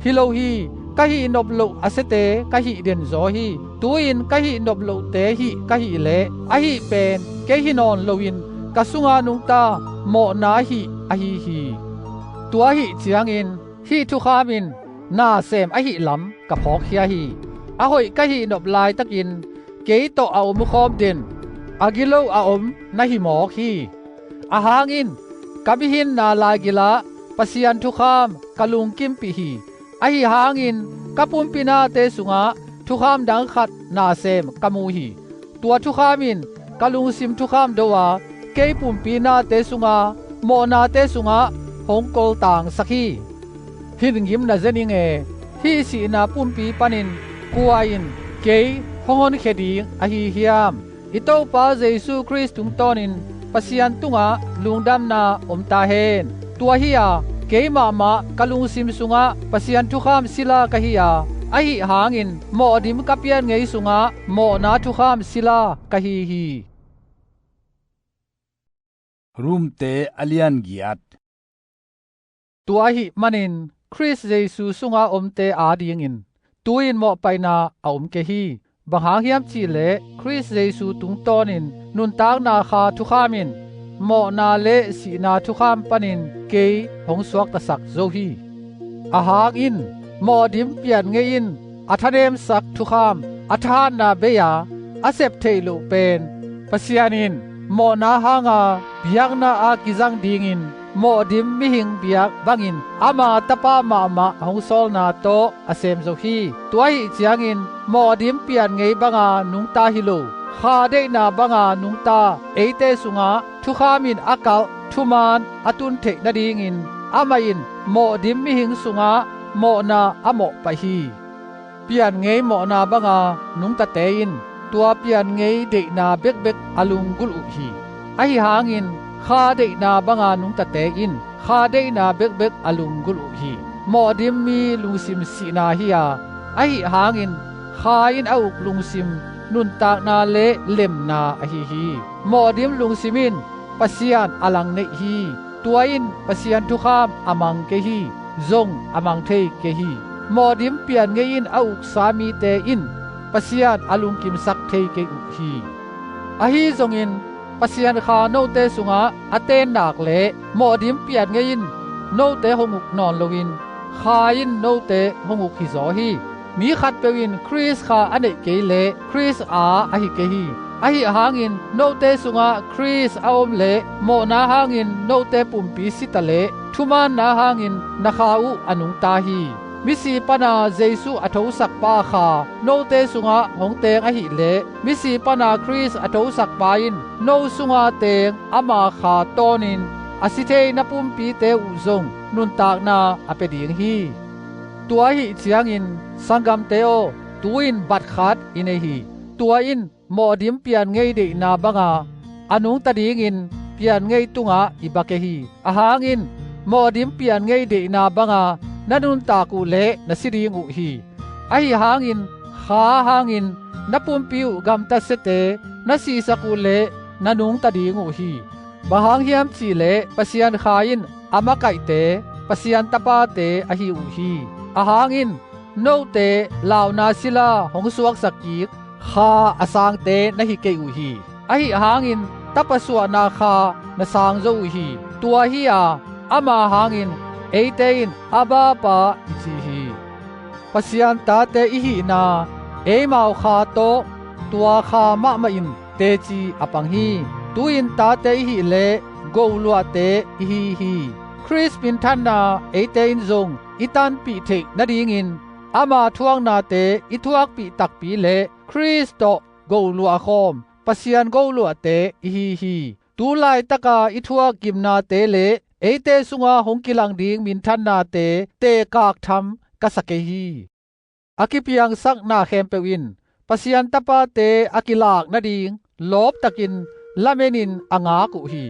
Hi lo hi, ka hih nop loh a siate ka hih den zaw hi. Tu-in ka hih nop lohte hih ka hih leh a hih pen kei hi nawn loin ka sunga nungta mawhna hih ahi hi. Tua ahih ciangin hih thukham in na sem ahih lam ka phawkkhia hi. A hoih ka hih nop laitakin kei tawh a omkhawm den, a gilo a om na hi mawk hi. Ahang in ka mihinna laigilah Pasian thukham ka lungkimpih hi. Ahi hangin ka pumpi nate sungah thukham dang khat nasem ka mu hi. Tua thukham in ka lungsim thukham do a, kei pumpi nate sunga mawhnate sungah hong koltangsak hi. Hin ngim na ze ning e, hih sihna pumpi panin kua in kei hong honkhia ding ahi hiam? I Topa Jesu Khrist tungtawnin Pasian tungah lungdamna om ta hen. Tua hi-a kei mahmah ka lungsim sungah Pasian thukham sila ka hi a, ahi hangin mawhdim ka pian ngei sungah mawhna thukham sila ka hi hi. Rumte a lian giat. Tua ahih manin Khrist Jesu sunga omte adingin tu-in mawhpaihna a om kei hi. Bang hang hiam cihleh Khrist Jesu tungtawnin nuntakna kha thukham in mawhna le sihna thukham panin kei hong suaktasak zo hi. Ahang in mawhdim pian ngei in a thanemsak thukham a thahatna bei a, a sep theih loh pen Pasian in mawhna hanga biakna a kizang dingin mawhdim mihing biak bangin ama tapa mahmah hong sawlna tawh a sem zo hi. Tua ahih ciangin mawhdim pian ngei banga nungta hi lo, kha deihna banga nungta eite sungah thukham in a kalh thuman a tun theih nadingin amah in mawhdim mihing sungah mawhna a mawhpaih hi. Pian ngei mawhna banga nungtate in tua pian ngei deihna bekbek a lunggulh uh hi. Ahi hangin kha deihna banga nungtate in kha deihna bekbek a lunggulh uh hi. Mawhdim mi lungsim sihna hi a, ahi hangin kha in a uk lungsim nuntakna le lemna ahi hi. Mawhdim lungsim in Pasian a langneih hi. Tua in Pasian thukham a mang kei hi, zong a mang thei kei hi. Mawhdim pian ngei in a uksa mite in Pasian a lungkimsak thei kei uh hi. Ahi zongin Pasian kha note sungah a tennak le mawhdim pian ngei in note hong uk nawn loin kha in note hong uk hizaw hi. Mi khatpeuh in Khrist kha a neih kei leh Khrist aa ahi kei hi. Ahi hangin note sungah Khrist a om leh mawhna hangin note pumpi si taleh thumaanna hangin na kha uh a nungta hi. Misi pana Jesu a thosakpa kha note sungah hong teng ahileh misi pana Khrist a thosakpa in no sunga teng ama kha tawnin a si thei na pumpite uh zong nuntakna a pia ding hi. Tua ahih ciangin sanggamte aw, tu-in bat khat i nei hi. Tua in mawhdim pian ngei deihna banga a nungta dingin pian ngei tungah i ba kei hi. Ahang in mawhdim pian ngei deihna banga na nuntak uh leh na si ding uh hi. Ahi hangin kha hangin na pumpi uh gamta siate na sihsak uh leh na nungta ding uh hi. Bang hang hiam cihleh Pasian kha in a makaihte Pasian tapate ahi uh hi. Ahang in note launa sila hong suaksak kik kha a sangte na hi kei uh hi. Ahi hangin tapa suahna kha na sang zo uh hi. Tua hi-a ama hangin eite in Abba Pa i ci hi. Pasian tate i hihna eimau kha tawh tua kha mahmah in teci a pang hi. Tu-in tate i hih leh goluahte i hi hi. Khrist minthanna eite in zong i tanpih theih nadingin ama thuaknate i thuakpih takpi leh Khrist tawh goluah khawm Pasian goluahte i hi hi. Tu laitaka i thuak gimnate le eite sunga hong kilang ding minthannate tekak tham ka sa kei hi. A kipiangsak na khempeuh in Pasian tapate a kilak nading lawptakin lamenin a ngak uh hi.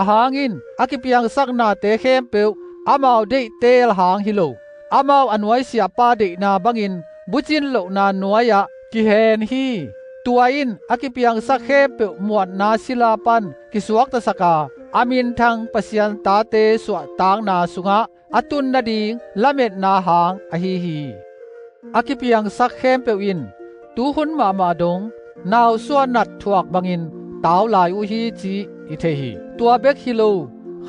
Ahang in a kipiangsak nate khempeuh amau deih teel hang hi lo, amau a nuaisiahpa deihna bangin bucin lohna nuai-ah kihen hi. Tua in a kipiangsak khempeuh muanna sila pan kisuaktasak a, a minthang Pasian tate suahtakna sungah a tun nading lametna hang ahi hi. A kipiangsak khempeuh in tuhun mahmah dong nausuah nat thuak bangin tau lai uh hi cih i thei hi. Tua bek hi lo,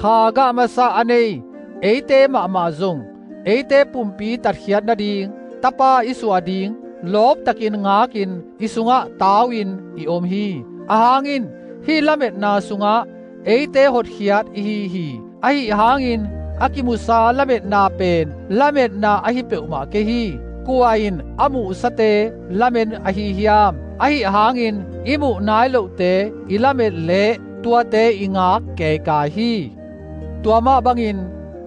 kha gah masa a nei eite mahmah zong eite pumpi tatkhiat nading Tapa i suah ding lawptakin ngakin i sungah tau-in i om hi. Ahang in hih lametna sungah eite hotkhiat ihi hi. Ahi hangin a kimusa lametna pen lametna ahi peuhmah kei hi. Kua in a muhsate lamen ahi hiam? Ahi hangin i muh nai lohte i lamet leh tuate i ngak keikai hi. Tua mah bangin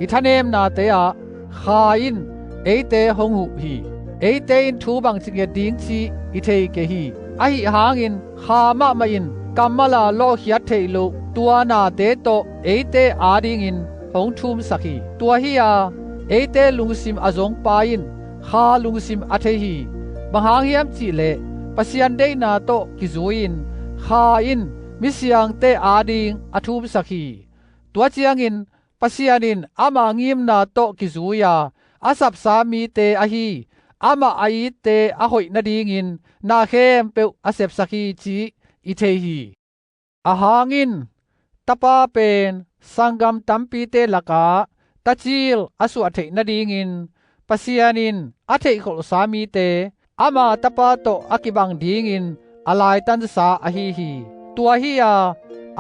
i thanemnate ah Kha in eite hong huh hi. Eite in thu bangci nget ding cih i thei kei hi. Ahi hangin Kha mahmah in kammal a lawhkhiat theih loh tua nate tawh eite adingin hong thumsak hi. Tua hi-a eite lungsim a zong Pa in Kha lungsim a thei hi. Bang hang hiam cihleh Pasian deihna tawh kizui-in Kha in misiangte ading a thumsak hi. Tua ciangin Pasian in ama ngimna tawh kizui-a a sapsa mite ahi amah a itte a hoih nadingin na khempeuh a sepsak hi cih i thei hi. Ahang in Tapa pen sanggam tampite lakah tacil a suah theih nadingin Pasian in a theihkholhsa mite ama Tapa tawh a kibang dingin a laitansa ahi hi. Tua hi-a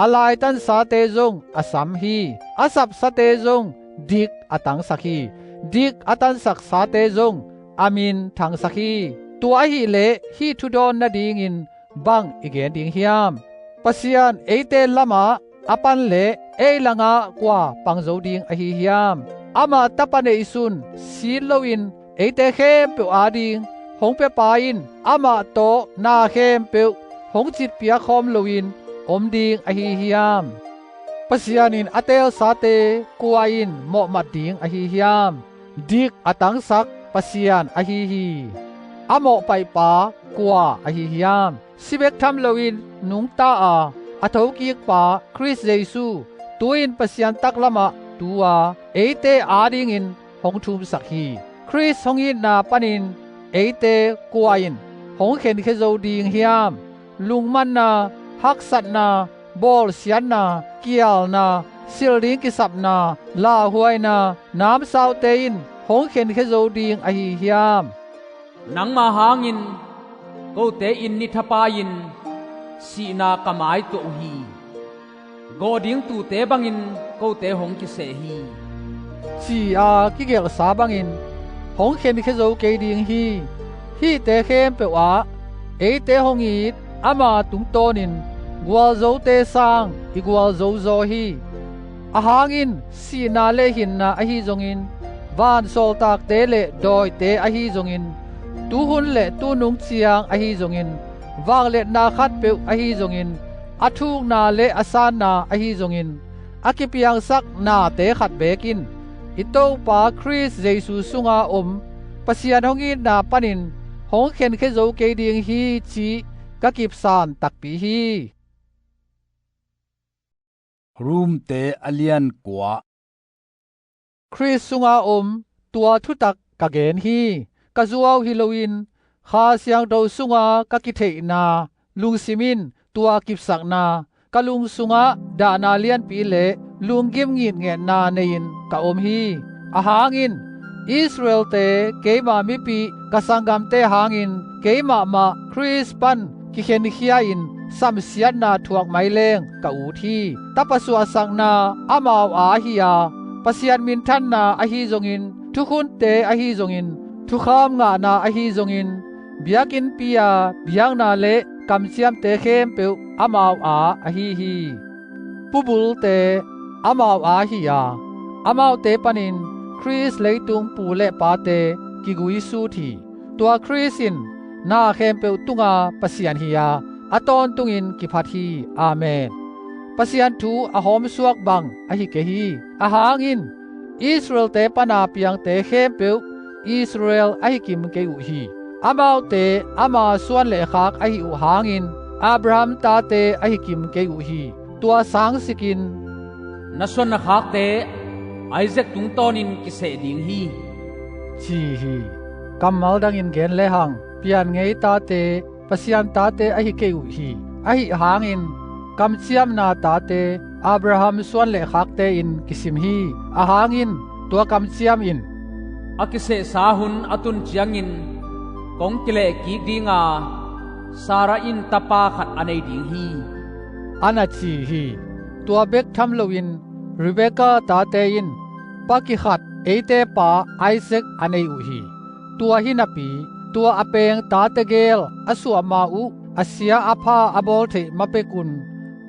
a laitansate zong a sam hi. A sapsate zong dik a tangsak hi. Dik a tangsaksate zong a min thangsak hi. Tua ahileh hih thu dawn nadingin bang i gen ding hiam? Pasian eite lamah a pan leh ei langah kua pang zo ding ahi hiam? Ama Tapa neihsun sin loin eite khempeuh ading hong piapa in amah tawh na khempeuh hong citpiak khawm loin om ding ahi hiam? Pasian in a teelsate kua in mawhmat ding ahi hiam? Dik a tangsak Pasian ahi hi. A mawhpaihpa kua ahi hiam? Si bek tham loin nungta a a thokikpa Khrist Jesu tu-in Pasian taklamah tu-a eite adingin hong thumsak hi. Khrist hong itna panin eite kua in hong khenkhia zo ding hiam? Lungmanna, haksatna, bawlsiatna, kialna, silh ding kisapna, lauhuaina, namsaute in hong khenkhia zo ding ahi hiam? Nangma hangin kote in ni thapai-in sihna ka mai tuah uh hi. Gawh ding tuute bangin kote hong kiseh hi, ci-a kigelhsa bangin hong khenkhia zo kei ding hi. Hihte khempeuh ah eite hong it ama tungtawnin gualzote sang i gualzo zaw hi. Ahang in sihna le hinna ahi zongin, vansawltakte le dawite ahi zongin, tuhun le tunung ciang ahi zongin, vangliatna khatpeuh ahi zongin, a thukna le a sanna ahi zongin, a kipiangsak nate khat beek in i Topa Khrist Jesu sunga om Pasian hong itna panin hong khenkhia zo kei ding hi cih ka kipsan takpi hi. Romte a lian kua. Khrist sunga om tua thutak ka gen hi. Ka zuau hi loin Kha Siangtho sunga ka kitheihna lungsim in tua kipsakna ka lung sungah dahna lianpi le lunggim ngitngetna nei-in ka om hi. Ahang in Israelte keima mipi, ka sanggamte hangin keimah mah Khrist pan kikhenkhia-in samsiatna thuak mai leng ka ut hi. Tapa suahsakna amau aa hi-a, Pasian minthanna ahi zongin, thukhunte ahi zongin, thukham ngahna ahi zongin, biakinnpi-a biakna le kamciamte khempeuh amau aa ahi hi. Pubulte amau aa hi-a, amaute panin Khrist leitung pu le pate kiguisut hi. Tua Khrist in na khempeuh tunga Pasian hi-a, a tawntungin kiphat hi. Amen. Pasian thu a hawmsuak bang ahi kei hi. Ahang in Israelte pana piangte khempeuh Israel ahi kim kei uh hi. Amaute ama suan le khak ahi uh hangin Abraham tate ahi kim kei uh hi. Tua sangsikin, "Na suan na khakte Isaac tungtawnin kiseh ding hi," ci hi. Kammal dangin gen lehang, pianngei tate Pasian tate ahi kei uh hi. Ahi hangin kamciamna tate Abraham suan le khakte in kisim hi. Ahang in tua kamciam in, "A kisehsa hun a tun ciangin kong kilehkik dinga Sarah in tapa khat a nei ding hi," a na ci hi. Tua bek tham loin Rebekah tate in pa kikhat eite pa Isaac a nei uh hi. Tua hinapi tua a peng tate gel a suahma uh a sia a pha a bawl theih ma pekun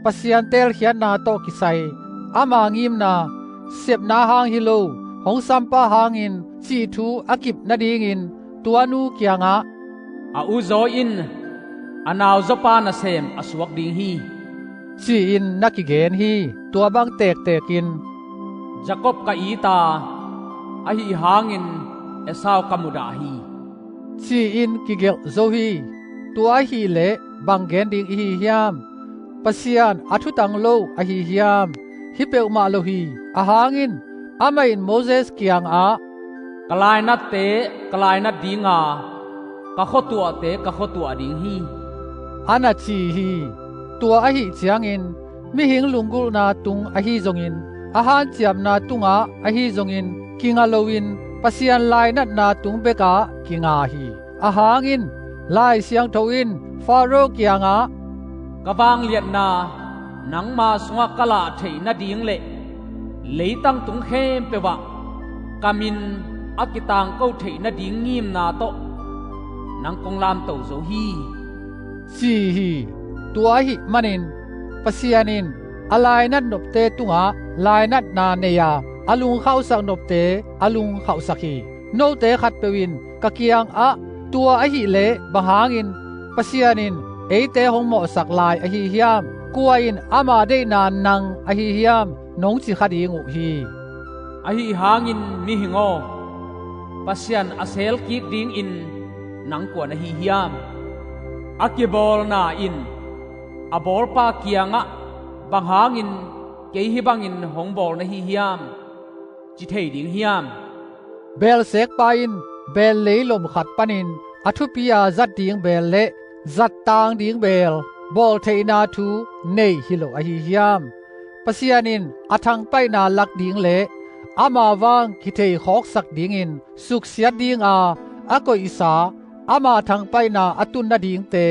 Pasian teelkhiatna tawh kisai ama ngimna, sepna hang hi lo, hong sampa hangin cih thu a kip nadingin tua nu kiangah, "A uzaw in a nauzaw pa nasem a suak ding hi," ci-in na kigen hi. Tua bang tektek in, "Jakob ka it a, ahi hangin Esau ka mudah hi," ci-in kigelh zo hi. Tua ahih leh bang gen ding ihi hiam? Pasian a thutang lo ahi hiam? Hi peuhmah lo hi. Ahang in amah in Moses kiangah, "Ka lainatte ka lainat ding a, ka khuatuahte ka khuatuah ding hi," a na ci hi. Tua ahih ciangin mihing lunggulhna tung ahi zongin, a hanciamna tungah ahi zongin kinga loin Pasian lainatna tung bekah kinga hi. Ahang in Lai Siangtho in Faro kiangah, "Ka vangliatna nangma sungah ka lah theih nading le leitang tung khempeuh ah ka min a kitangko theih nading ngimna tawh nang kong lamto zo hi," ci hi. Tua ahih manin Pasian in a lainat nopte tungah lainatna nei a, a lungkhauhsak nopte a lungkhauhsak hi. Note khatpeuh in ka kiangah, "Tua ahih leh bang hangin Pasian in eite hong mawhsak lai ahi hiam? Kua in ama deihna nang ahi hiam?" nong ci kha ding uh hi. Ahi hangin mihing aw, Pasian a selkik dingin nang kua na hi hiam? A kibawlna in a bawlpa kiangah, "Bang hangin kei hih bangin hong bawl na hi hiam?" ci thei ding hiam? Beelsekpa in beel leilom khat panin a thupi-a zat ding beel le zattang ding beel bawl theihna thu nei hi lo ahi hiam? Pasian in a thangpaihna lak ding le ama vang kitheikhawksak dingin suksiat dinga a koihsa ama thangpaihna a tun nadingte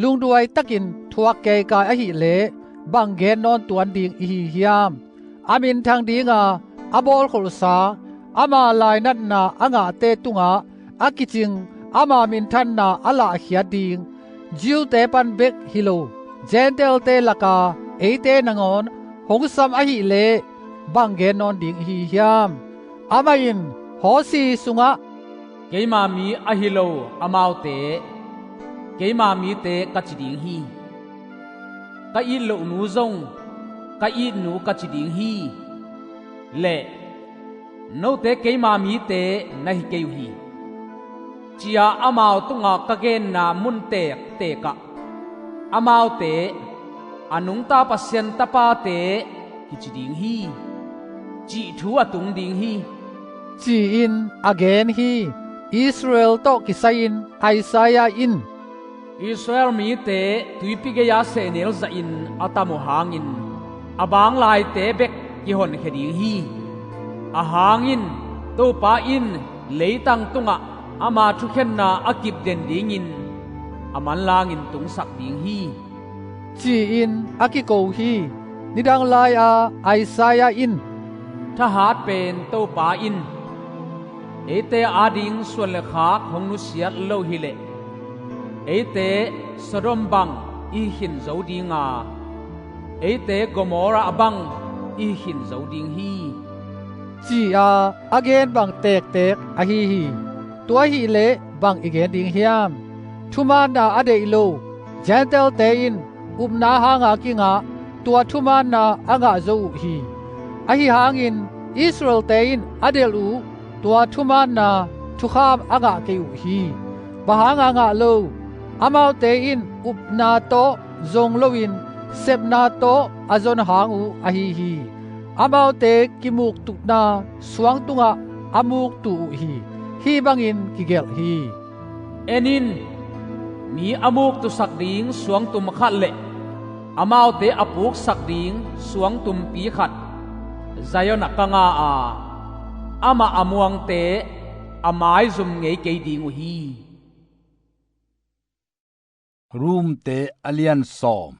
lungduai takin thuak keikai ahih leh bang gen nawn tuan ding ihi hiam? A minthang dinga a bawlkholhsa ama lainatna a ngahte tungah a kicing ama minthanna a lahkhiat ding Jew-te pan bek hi lo Gentile-te laka eite nangawn hong sam ahih leh bang gen nawn ding ihi hiam? Amah in Hosea sungah, "Keima mi ahi lo amaute keima mite ka ci ding hi. Ka it lohnu zong ka itnu ka ci ding hi," le, "Note keima mite na hi kei uh hi," ci-a amau tungah ka genna mun tektek ah amaute a nungta Pasian tapate kici ding hi, cih thu a tung ding hi, ci-in a gen hi. Israel tawh kisai-in Isaiah in, "Israel mite tuipi gei-a sehnel zahin a tam uh hangin a bang laite bek kihonkhia ding hi. Ahang in Topa in leitang tungah ama thukhenna a kipden dingin a manlangin tungsak ding hi," ci-in a kiko hi. Nidang lai-a Isaiah in, "Thahat pen Topa in eite ading suan le khak hong nusiat lo hileh eite Sodom bang i hi khin zo dinga, eite Gomorrah bang i hi khin zo ding hi," ci-a a gen bang tektek ahi hi. Tua ahih leh bang i gen ding hiam? Thumaanna a deih lo Gentile-te in upna hanga kingah tua thumaanna a ngah zo uh hi. Ahi hangin Israel-te in a delh uh tua thumaanna thukham a ngah kei uh hi. Bang hanga ngah lo? Amaute in upna tawh zong loin sepna tawh a zon hang uh ahi hi. Amaute kimuktukna suang tungah a muktu uh hi. Hih bangin kigelh hi. En in, mi a muktusak ding suangtum khat le amaute a puksak ding suangtumpi khat Zion ah ka nga a, amah a muangte a maizum ngei kei ding uh hi. Rumte a lian sawm.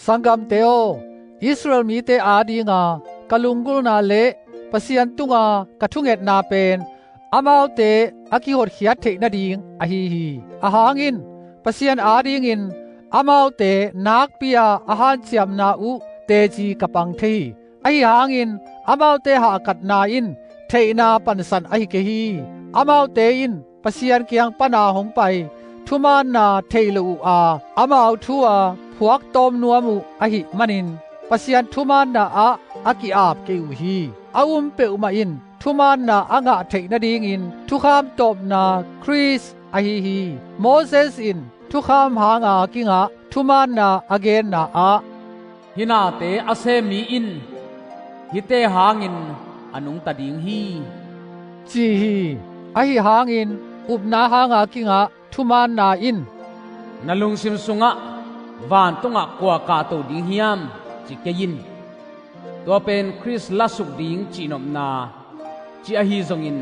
Sanggamte aw, Israel mite adinga ka lunggulhna le Pasian tunga ka thungetna pen amaute a kihotkhiat theih nading ahi hi. Ahang in Pasian adingin amaute nakpi-a a hanciamna uh teci ka pang thei hi. Ahi hangin amaute hahkatna in theihna pansan ahi kei hi. Amaute in Pasian kiang pana hong pai thumaanna thei lo uh a, amau thu-a phuaktawm nuam uh ahih manin Pasian thumaanna ah a ki-ap kei uh hi. A um peuhmah in thumaanna a ngah theih nadingin thukham tawpna Khrist ahi hi. Moses in thukham hanga kingah thumaanna a genna ah, "Hih nate a sem mi in hihte hangin a nungta ding hi," ci hi. Ahi hangin upna hanga kingah thumaanna in, "Na lungsim sungah vantungah kua kahto ding hiam?" ci kei in. Tua pen Khrist lasuk ding cihnopna ci ahi zongin,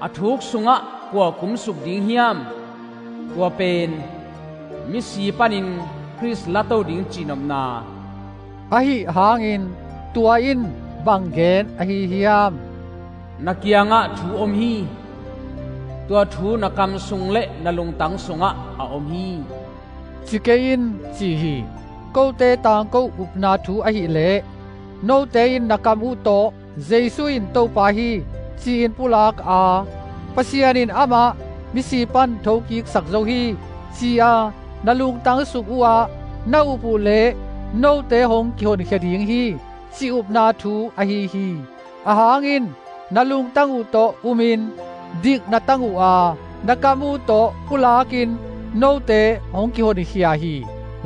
"A thuk sungah kua kumsuk ding hiam?" Tua pen misi panin Khrist lato ding cihnopna. Ahi hangin tua in bang gen ahi hiam? "Na kiangah thu om hi. Tua thu na kam sung le na lungtang sungah a om hi," ci kei in ci hi. Kote tangko upna thu ahileh, "Note in na kam uh tawh Jesu in Topa hi," ci-in pulak a, "Pasian in amah misi pan thokiksak zo hi," ci-a na lungtang sung uhah na up uh leh note hong kihonkhia ding hi, cih upna thu ahi hi. Ahang in na lungtang uh tawh umin dik na tang uh a, na kam uh tawh pulakin note hong kihonkhia hi.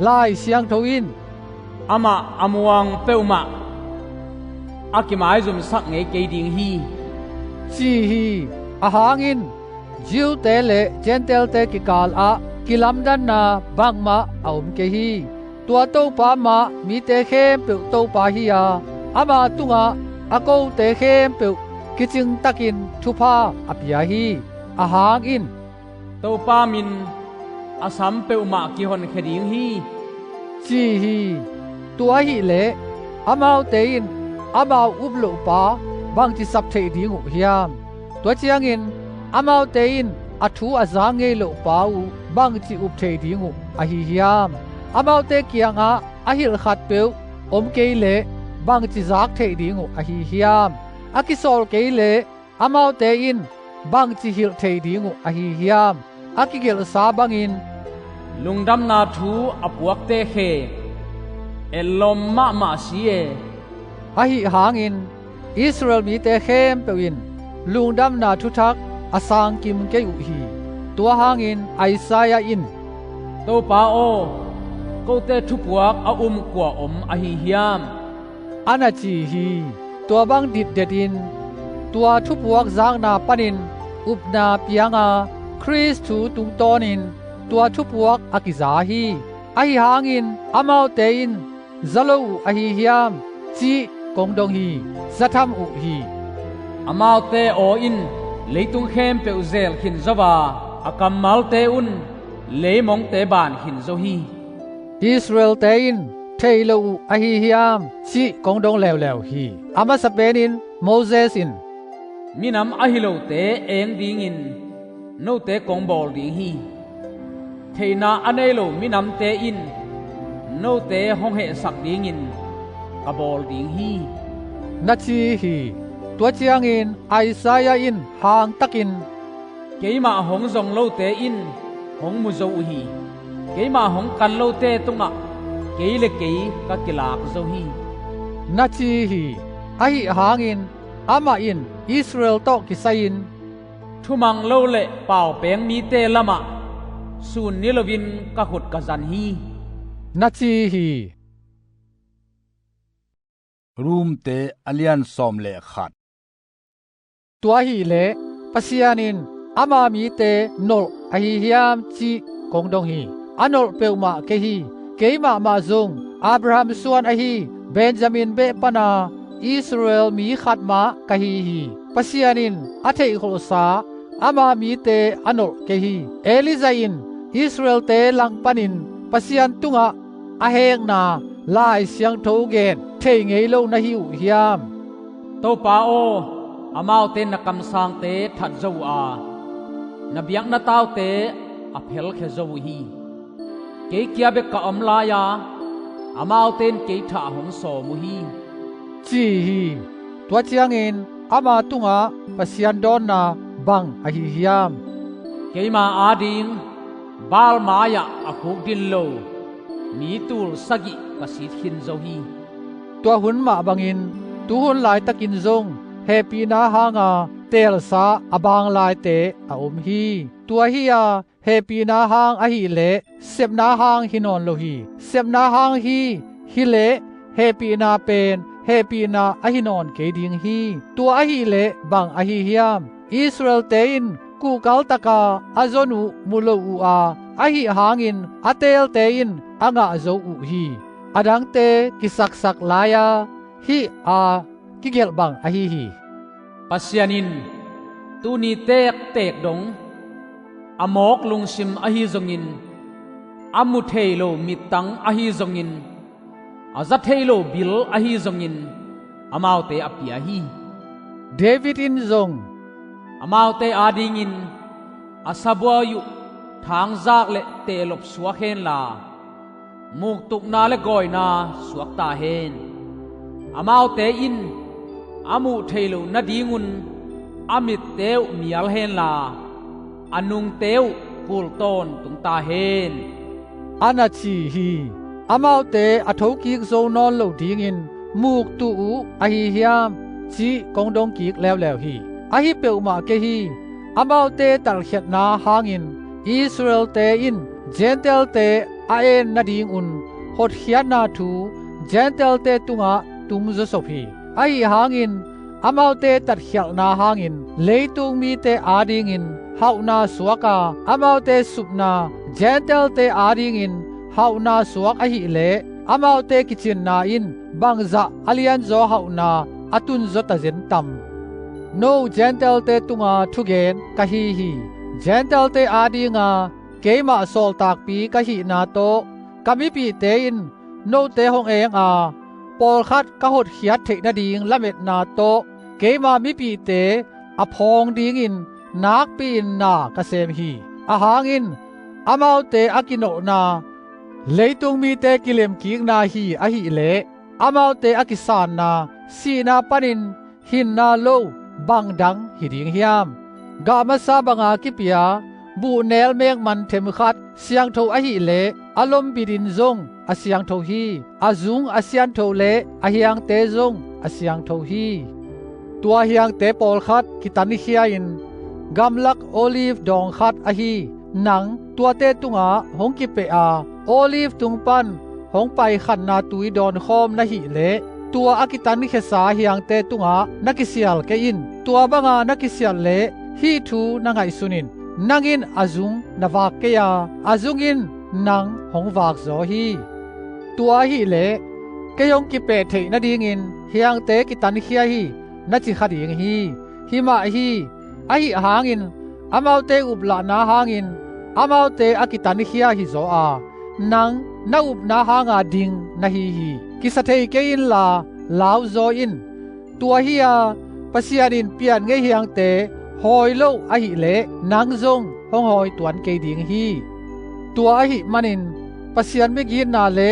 Lai Siangtho in, "Amah a muang peuhmah a kimaizumsak ngei kei ding hi," ci hi. Ahang in Jew-te le Gentile-te kikal ah kilamdanna bangmah a om kei hi. Tua Topa mah mite khempeuh Topa hi-a, ama tungah a kote khempeuh kicingtakin thupha a pia hi. Ahang in, "Topa min a sam peuhmah kihonkhia ding hi," ci hi. Tua ahileh amaute in amau up lohpa bangci sap theih ding uh hiam? Tua ciangin amaute in a thu a za ngei lohpa uh bangci up theih ding uh ahi hiam? Amaute kiangah a hilh khatpeuh om kei leh bangci zak theih ding uh ahi hiam? A kisawl kei leh amaute in bangci hilh thei ding uh ahi hiam? A kigelhsa bangin, "Lungdamna thu a puakte khe etlawm mahmah si e." Ahi hangin Israel mite khempeuh in lungdamna thuthak a sangkim kei uh hi. Tua hangin Isaiah in, "Topa aw, kote thupuak a um kua om ahi hiam?" a na ci hi. Tua bang ditdetin tua thupuak zakna panin upna pianga Khrist thu tungtawnin tua thupuak a kiza hi. Ahi hangin amaute in za lo uh ahi hiam cih kong dong hi. Za tham uh hi. Amaute aw in leitung khempeuh zel khin zo a, a kammalte un leimongte ban khin zo hi. Israel-te in thei lo uh ahi hiam cih kong dong leuleu hi. A masa penin Moses in, "Minam ahi lote eng dingin note kong bawl ding hi. Theihna a nei lo minamte in note hong hehsak dingin ka bawl ding hi," na ci hi. Tua ciangin Isaiah in hangtakin, "Keimah hong zong lote in hong mu zo uh hi. Keimah hong kan lote tungah kei le kei ka kilak zo hi," na ci hi. Ahi hangin amah in Israel tawh kisai-in, "Thumang lo le paupeng mite lamah sun niloin ka khut ka zan hi," na ci hi. Romte a lian sawm le khat. Tua hileh Pasian in ama mite nolh ahi hiam cih kong dong hi. A nolh peuhmah kei hi. Kei mahmah zong Abraham suan ahi Benjamin beh pana Israel mi khat mah ka hi hi. Pasian in a theihkholhsa ama mite a nolh kei hi. Elijah in Israel-te langpanin Pasian tungah a hekna Lai Siangtho gen thei ngei lo na hi uh hiam? Topa aw, amaute na kamsangte that zo uh a, na biakna taute a phelkhia zo uh hi. Kei kia bek ka om lai-a, amaute in kei thah hong sawm uh hi, ci hi. Tua ciangin ama tungah Pasian dawnna bang ahi hiam? Keima ading Baal mai-ah a khukdin lo mi tul sagih ka sit khin zo hi. Tua hun mah bangin tuhun laitakin zong hehpihna hanga teelsa a baang laite a om hi. Tua hi-a hehpihna hang ahileh sepna hang hi nawn lo hi. Sepna hang hi hileh hehpihna pen hehpihna ahi nawn kei ding hi. Tua ahileh bang ahi hiam? Israel-te in kuhkaltaka a zon uh mu lo uh a, ahi hangin a teelte in a ngah zo uh hi. A dangte kisaksak lai-a hih a kigelh bang ahi hi. Pasian in tuni tektek dong a mawk lungsim ahi zongin, a mu thei lo mittang ahi zongin, a za thei lo bil ahi zongin, amaute a pia hi. David in zong, amaute adingin a sabuai uh thangzak le tehlop suak henla, muktukna le gawina suak ta hen. Amaute in a muh theih loh nadingun a mitte uh mial henla, a nungte uh kul tawntung ta hen, a na ci hi. Amaute a thokik zo nawn lo dingin muktuh uh ahi hiam, cih kong dongkik leuleu hi. Ahi peuhmah kei hi. Amaute talkhiatna hangin Israel-te in Gentile-te a en nadingun hotkhiatna thu Gentile-te tungah tung zawsop hi. Ahi hangin amaute tatkhialhna hangin leitung mite adingin hauhna suak a, amaute supna Gentile-te adingin hauhna suak ahileh, amaute kicinna in bangzah a lianzaw hauhna a tunzaw tazen tam? No Gentile-te tunga thugen ka hi hi. Gentile-te adinga keimah sawltakpi ka hihna tawh, ka mipihte in note hong enga, pawlkhat ka hotkhiat theih nading lametna tawh keima mipihte a phawng dingin nakpi-in na ka sem hi. Ahang in amaute a kinawhna leitung mite kilemkikna hi ahileh, amaute a kisanna sihna panin hinna lo bangdang hi ding hiam? Gah masa banga kipia buhnel mekman themkhat siangtho ahileh, a lombitin zong a siangtho hi. A zung a siantho le a hiangte zong a siangtho hi. Tua hiangte pawlkhat kitankhia-in gamlak olive dawng khat ahi nang tuate tungah hong kipeh a, olive tung pan hong paikhanna tui dawnkhawm na hih leh, tua a kitankhiasa hiangte tungah na kisial kei in. Tua banga na kisial leh hih thu na ngaihsun in: nang in a zung na vak kei a, a zung in nang hong vakzaw hi. Tua ahileh kei hong kipeh theih nadingin hiangte kitankhia hi, na ci kha ding hi. Hi mah hi. Ahi hangin amaute uplahna hangin amaute a kitankhia hizaw a, nang na upna hanga ding na hi hi. Kisa thei kei inla, lauzaw in. Tua hi-a Pasian in pian ngei hiangte hawi lo ahileh, nang zong hong hawi tuan kei ding hi. Tua ahih manin Pasian migitna le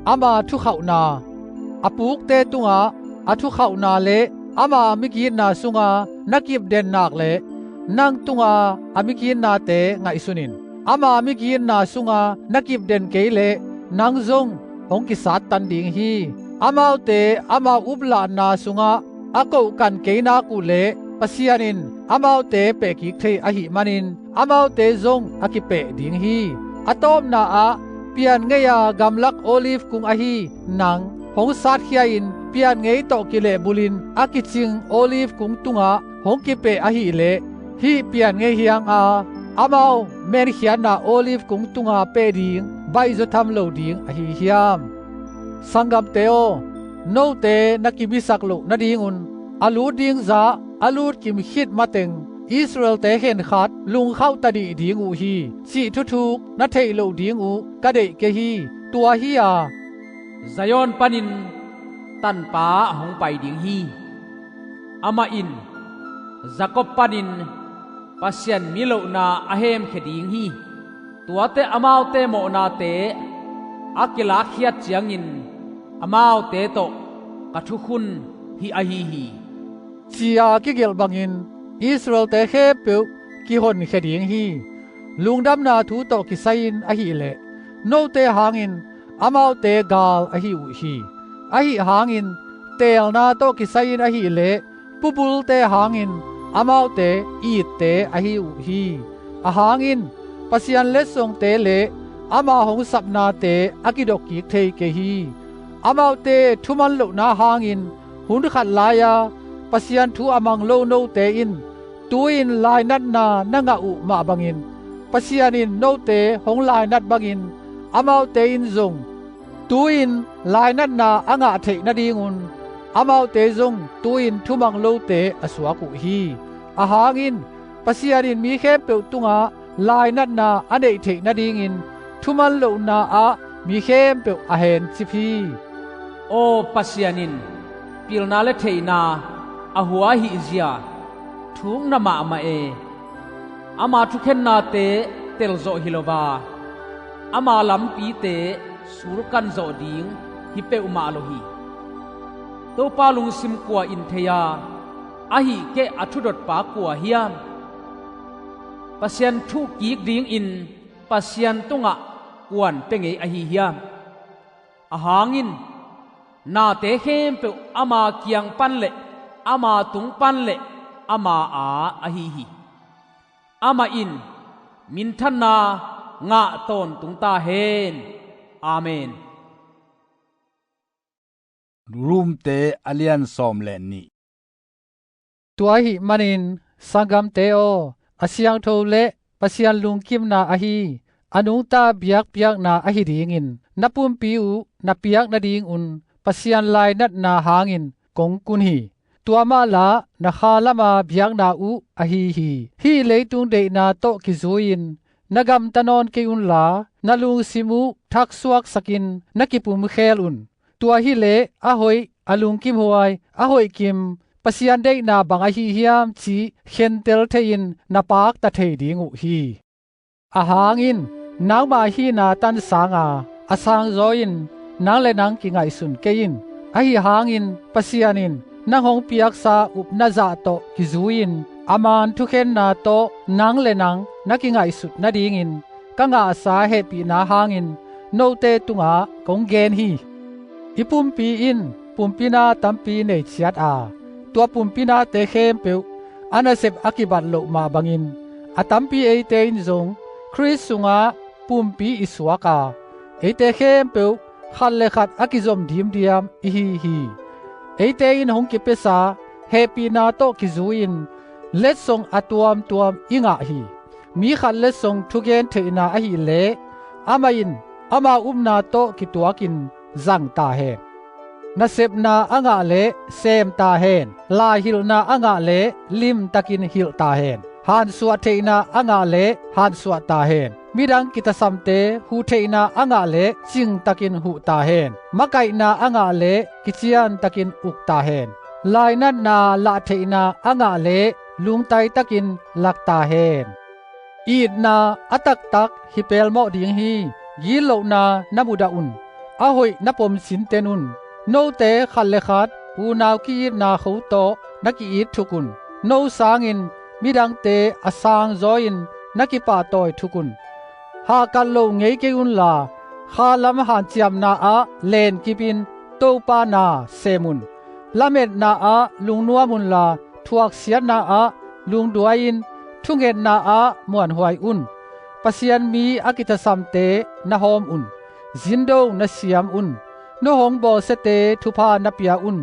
ama thukhauhna, a pukte tungah a thukhauhna le ama migitna sunga na kipden nak leh, nang tunga a migitnate ngaihsun in. Ama migitna sunga na kipden kei leh, nang zong hong kisattan ding hi. Amaute ama uplahna sungah a kohkan kei nak uh leh, Pasian in amaute pehkik thei ahih manin amaute zong a kipeh ding hi. A tawpna ah pian ngei-a gamlak olive kung ahi nang hong satkhia-in pian ngei tawh kilehbulin a kicing olive kung tungah hong kipeh ahileh, hih pian ngei hianga amau menkhiatna olive kung tunga peh ding baihzaw tham lo ding ahi hiam? Sanggamte aw, note na kibisak loh nadingun a lut ding zah a lut kim khit mateng Israel-te khenkhat lungkhauh tadih ding uh hi, cih thuthuk na theih loh ding uh ka deih kei hi. Tua hi-a Zion panin tanpa a hong pai ding hi. Amah in Jakob panin Pasian mi lohna a hemkhia ding hi. Tuate amaute mawhnate a kilakkhiat ciangin amaute tawh ka thukhun hih ahi hi, ci-a kigelh bangin Israel-te khempeuh kihonkhia ding hi. Lungdamna thu tawh kisai-in ahileh note hangin amaute gal ahi uh hi. Ahi hangin teelna tawh kisai-in ahileh pubulte hangin amaute itte ahi uh hi. Ahangin Pasian letsongte le ama hong sapnate a kidokkik thei kei hi. Amaute thuman lohna hangin hun khat lai-a Pasian thu a mang lo note in tu-in lainatna na ngah uh mah bangin Pasian in note hong lainat bangin amaute in zong tu-in lainatna a ngah theih nadingun amaute zong tu-in thumang lote a suak uh hi. Ahangin Pasian in mi khempeuh tungah lainatna a neih theih nadingin thuman lohna ah mi khempeuh a hencip hi. Aw Pasian in pilna le theihna a hua ahihzia thukna mahmah e. Ama thukhennate telzawh hi lo a, ama lampite sulkan zawh ding hi peuhmah lo hi. Topa lungsim kua in thei a, ahih keh a thudotpa kua hiam? Pasian thuhkik dingin Pasian tungah kuan pia ngei ahi hiam? Ahangin nate khempeuh ama kiang pan le ama tung pan le ama aa ahi hi. Amah in minthanna ngah tawntung ta hen. Amen. Rumte a lian sawm le nih. Tua ahih manin sanggamte aw, a siangtho le Pasian lungkimna ahi a nungta biakpiakna ahi dingin na pumpi uh na piak nadingun Pasian lainatna hangin kong kun hi. Tua mah la na kha lama biakna uh ahi hi. Hih leitung deihna tawh kizui-in na gamta nawn kei unla, na lungsim uh thaksuaksakin na kipumkhel un. Tua hileh a hoih, a lungkimhuai, a hoihkim, Pasian deihna bang ahi hiam cih khentel thei-in na pakta thei ding uh hi. Ahangin nangmah hihna tan sanga a sangzaw in nang le nang kingaihsun kei in. Ahi hangin Pasian in nang hong piaksa upna zah tawh kizui-in a man thukhenna tawh nang le nang na kingaihsut nadingin ka ngahsa hehpihna hangin note tungah kong gen hi. I pumpi in pumpina tampi nei ciat a, tua pumpinate khempeuh a nasep a kibat loh mah bangin a tampi eite in zong Khrist sungah pumpi i suak a, eite khempeuh khat le khat a kizom dimdiam ihi hi. Eite in hong kipiasa hehpihna tawh kizui-in letsong a tuamtuam i ngah hi. Mi khat letsong thugen theihna ahileh amah in ama upna tawh kituakin zang ta hen. Nasepna a ngah leh sem ta hen. Laihilhna a ngah leh limtakin hilh ta hen. Hansuah theihna a ngah leh hansuah ta hen. Midang kitasamte huh theihna a ngah leh cingtakin huh ta hen. Makaihna a ngah leh kiciantakin uk ta hen. Lainatna lah theihna a ngah leh lungtaitakin lak ta hen. Itna a taktak hi pelmawh ding hi. Gitlohna na mudah un. A hoih na pomsinten un. Note khat le khat unau ki-itna kho tawh na ki-it thuk un. No sangin midangte a sangzaw-in na kipahtawi thuk un. Hahkat lo ngei kei unla, khalam hanciamna ah lenkipin Topa na sem un. Lametna ah lungnuam unla, thuaksiatna ah lungduai-in thungetna ah muanhuai un. Pasian mi a kithasamte na hawm un. Zindo na siam un. No hong bawlsiate thupha na pia un.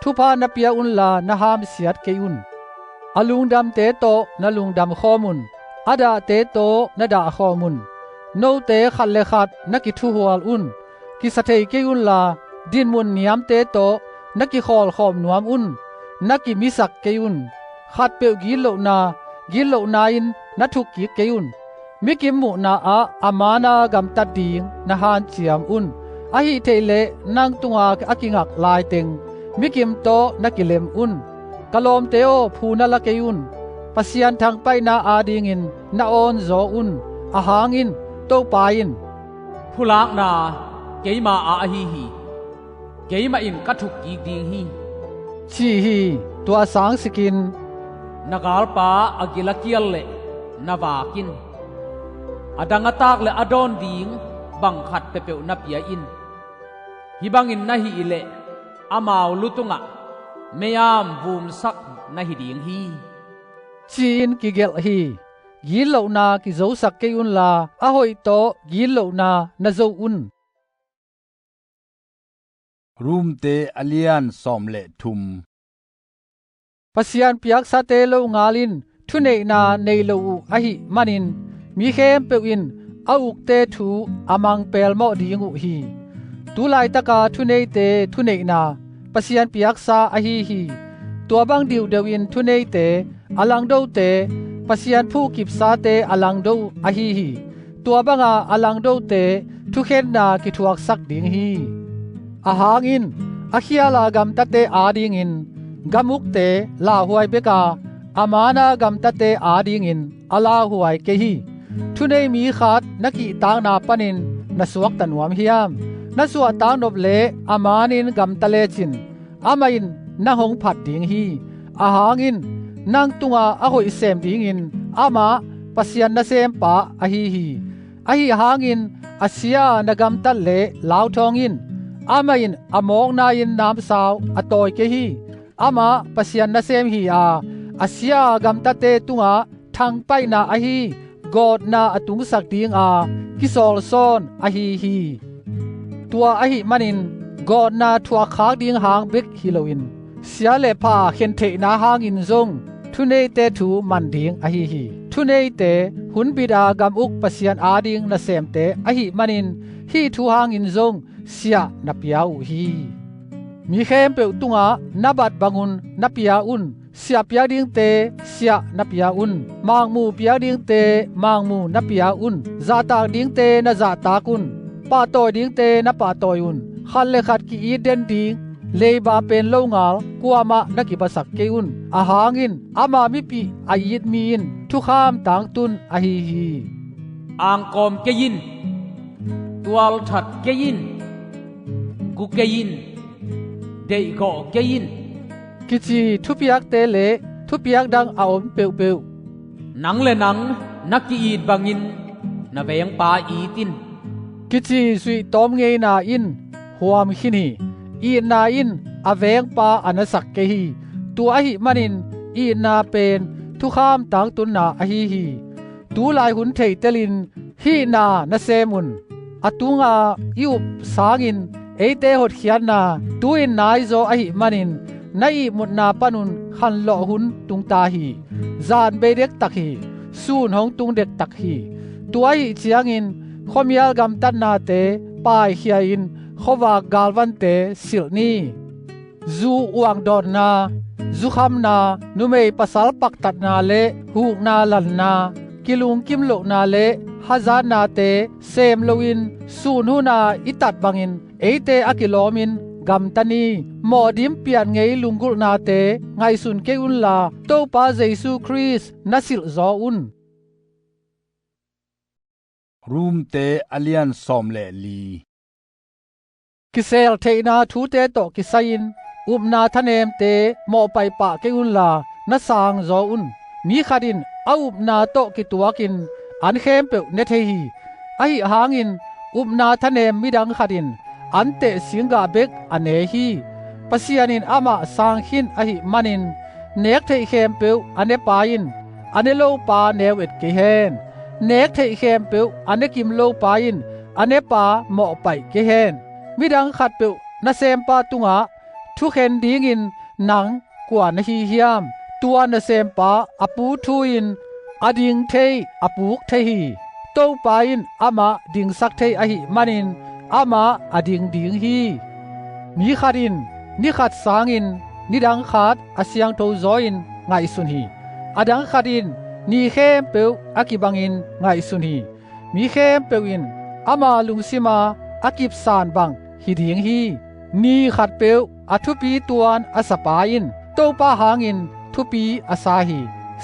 Thupha na pia unla na hamsiat kei un. A lungdamte tawh na lungdam khawm un. A dahte tawh na dah khawm un. Note khat le khat na kithuhual un. Kisa thei kei unla dinmun niamte tawh na kikhawlkhawm nuam un. Na kimisak kei un. Khatpeuh gitlohna, gitlohna in na thukkik kei un. Mikim muhna ah a mana gamtat ding na hanciam un. Ahih theih leh nang tunga a kingak laiteng mikim tawh na kilem un. Ka lawmte aw, phu na la kei un. Pasian thangpaihna adingin na awnzaw un. Ahang in Topa in, "Phulakna keima aa ahi hi. Keimah in ka thukkik ding hi," ci hi. Tua sangsikin, "Na galpa a gil a kial leh na vak in. A dang a taak leh a dawn ding bang khat peuhpeuh na pia in. Hih bangin na hih leh amau lu tungah mei-am vumsak na hi ding hi," ci-in kigelh hi. Gitlohna kizosak kei unla, a hoih tawh gitlohna na zo un. Romte a lian sawm le thum. Pasian piaksate lo ngal in thuneihna nei lo uh ahih manin, mi khempeuh in a ukte thu a mang pelmawh ding uh hi. Tu laitaka thuneite thuneihna Pasian piaksa ahi hi. Tua bang diuhdeuhin thuneite a langdote, Pasian phuhkipsate a langdo uh ahi hi. Tua banga a langdote thukhenna kithuaksak ding hi. Ahang in a khiala gamtate adingin gamukte lauhuai beka, a mana gamtate adingin a lauhuai kei hi. Thunei mi khat na kihtakna panin na suakta nuam hiam? Na suahtak nop leh a manin gamta lecin amah in nang hong phat ding hi. Ahang in nang tunga a hoih sem dingin amah Pasian nasempa ahi hi. Ahi hangin a sia na gamtat leh lauthawng in. Amah in a mawkna-in namsau a tawi kei hi. Amah Pasian nasem hi-a, a sia gamtate tungah thangpaihna ahi gawtna a tungsak dinga kisawlsawn ahi hi. Tua ahih manin gawtna thuakkhak ding hang bek hi loin, sia le pha khentheihna hangin zong thuneite thu man ding ahi hi. Thuneite hunbita gamuk Pasian ading nasemte ahih manin, hih thu hangin zong siah na pia uh hi. Mi khempeuh tungah na bat bangun na pia un. Siah piak dingte siah na pia un. Mangmu piak dingte mangmu na pia un. Zahtak dingte na zahtak un. Pahtawi dingte na pahtawi un. Khat le khat ki-it den ding leiba pen lo ngal kuamah na kibasak kei un. Ahang in ama mipih a it mi in thukham tangtun ahi hi. Angkawm kei in, tualthat kei in, gu kei in, deihgawh kei in, kici thupiakte le thupiak dang a om peuhpeuh, nang le nang na ki-it bangin na vengpa it in, kici zuihtawm ngeina in huam khin hi. Itna in a vengpa a nasak kei hi. Tua ahih manin itna pen thukham tangtunna ahi hi. Tu lai hun theitelin hihna na sem un. A tunga i up sangin eite hotkhiatna tu-in naizaw ahih manin, na ihmutna panun khanlawh hun tungta hi. Zan bei dektak hi. Sun hong tung dektak hi. Tua ahih ciangin khuamial gamtatnate paikhia-in khuavak galvante silh ni. Zu uangdawnna, zukhamna, numei pasal paktatna le hukna lanna, kilungkim lohna le hazatnate sem loin sun huna i tat bangin eite a kilawmin gamta ni. Mawhdim pian ngei lunggulhnate ngaihsun kei unla, Topa Jesu Khrist na silhzaw un. Romte a lian sawm le li. Kisel theihna thute tawh kisai-in upna thanemte mawhpaih pah kei unla, na sangzaw un. Mi khat in a upna tawh kituakin an khempeuh ne thei hi. Ahi hangin upna thanem midang khat in anteh singgah bek a ne hi. Pasian in amah sangkhin ahih manin, nek theih khempeuh a nepa in a nelopa neu et kei hen. Nek theih khempeuh a nekim lopa in a nepa mawhpaih kei hen. Midang khatpeuh nasempa tungah thukhen dingin nang kua na hi hiam? Tua nasempa a pu thu-in a ding thei a puk thei hi. Topa in amah dingsak thei ahih manin amah a ding ding hi. Mi khat in ni khat sangin nidang khat a siangtho zaw-in ngaihsun hi. Adang khat in ni khempeuh a kibangin ngaihsun hi. Mi khempeuh in ama lungsima a kipsan bang hi ding hi. Ni khatpeuh a thupi tuan a sapa in Topa hangin thupi a sa hi.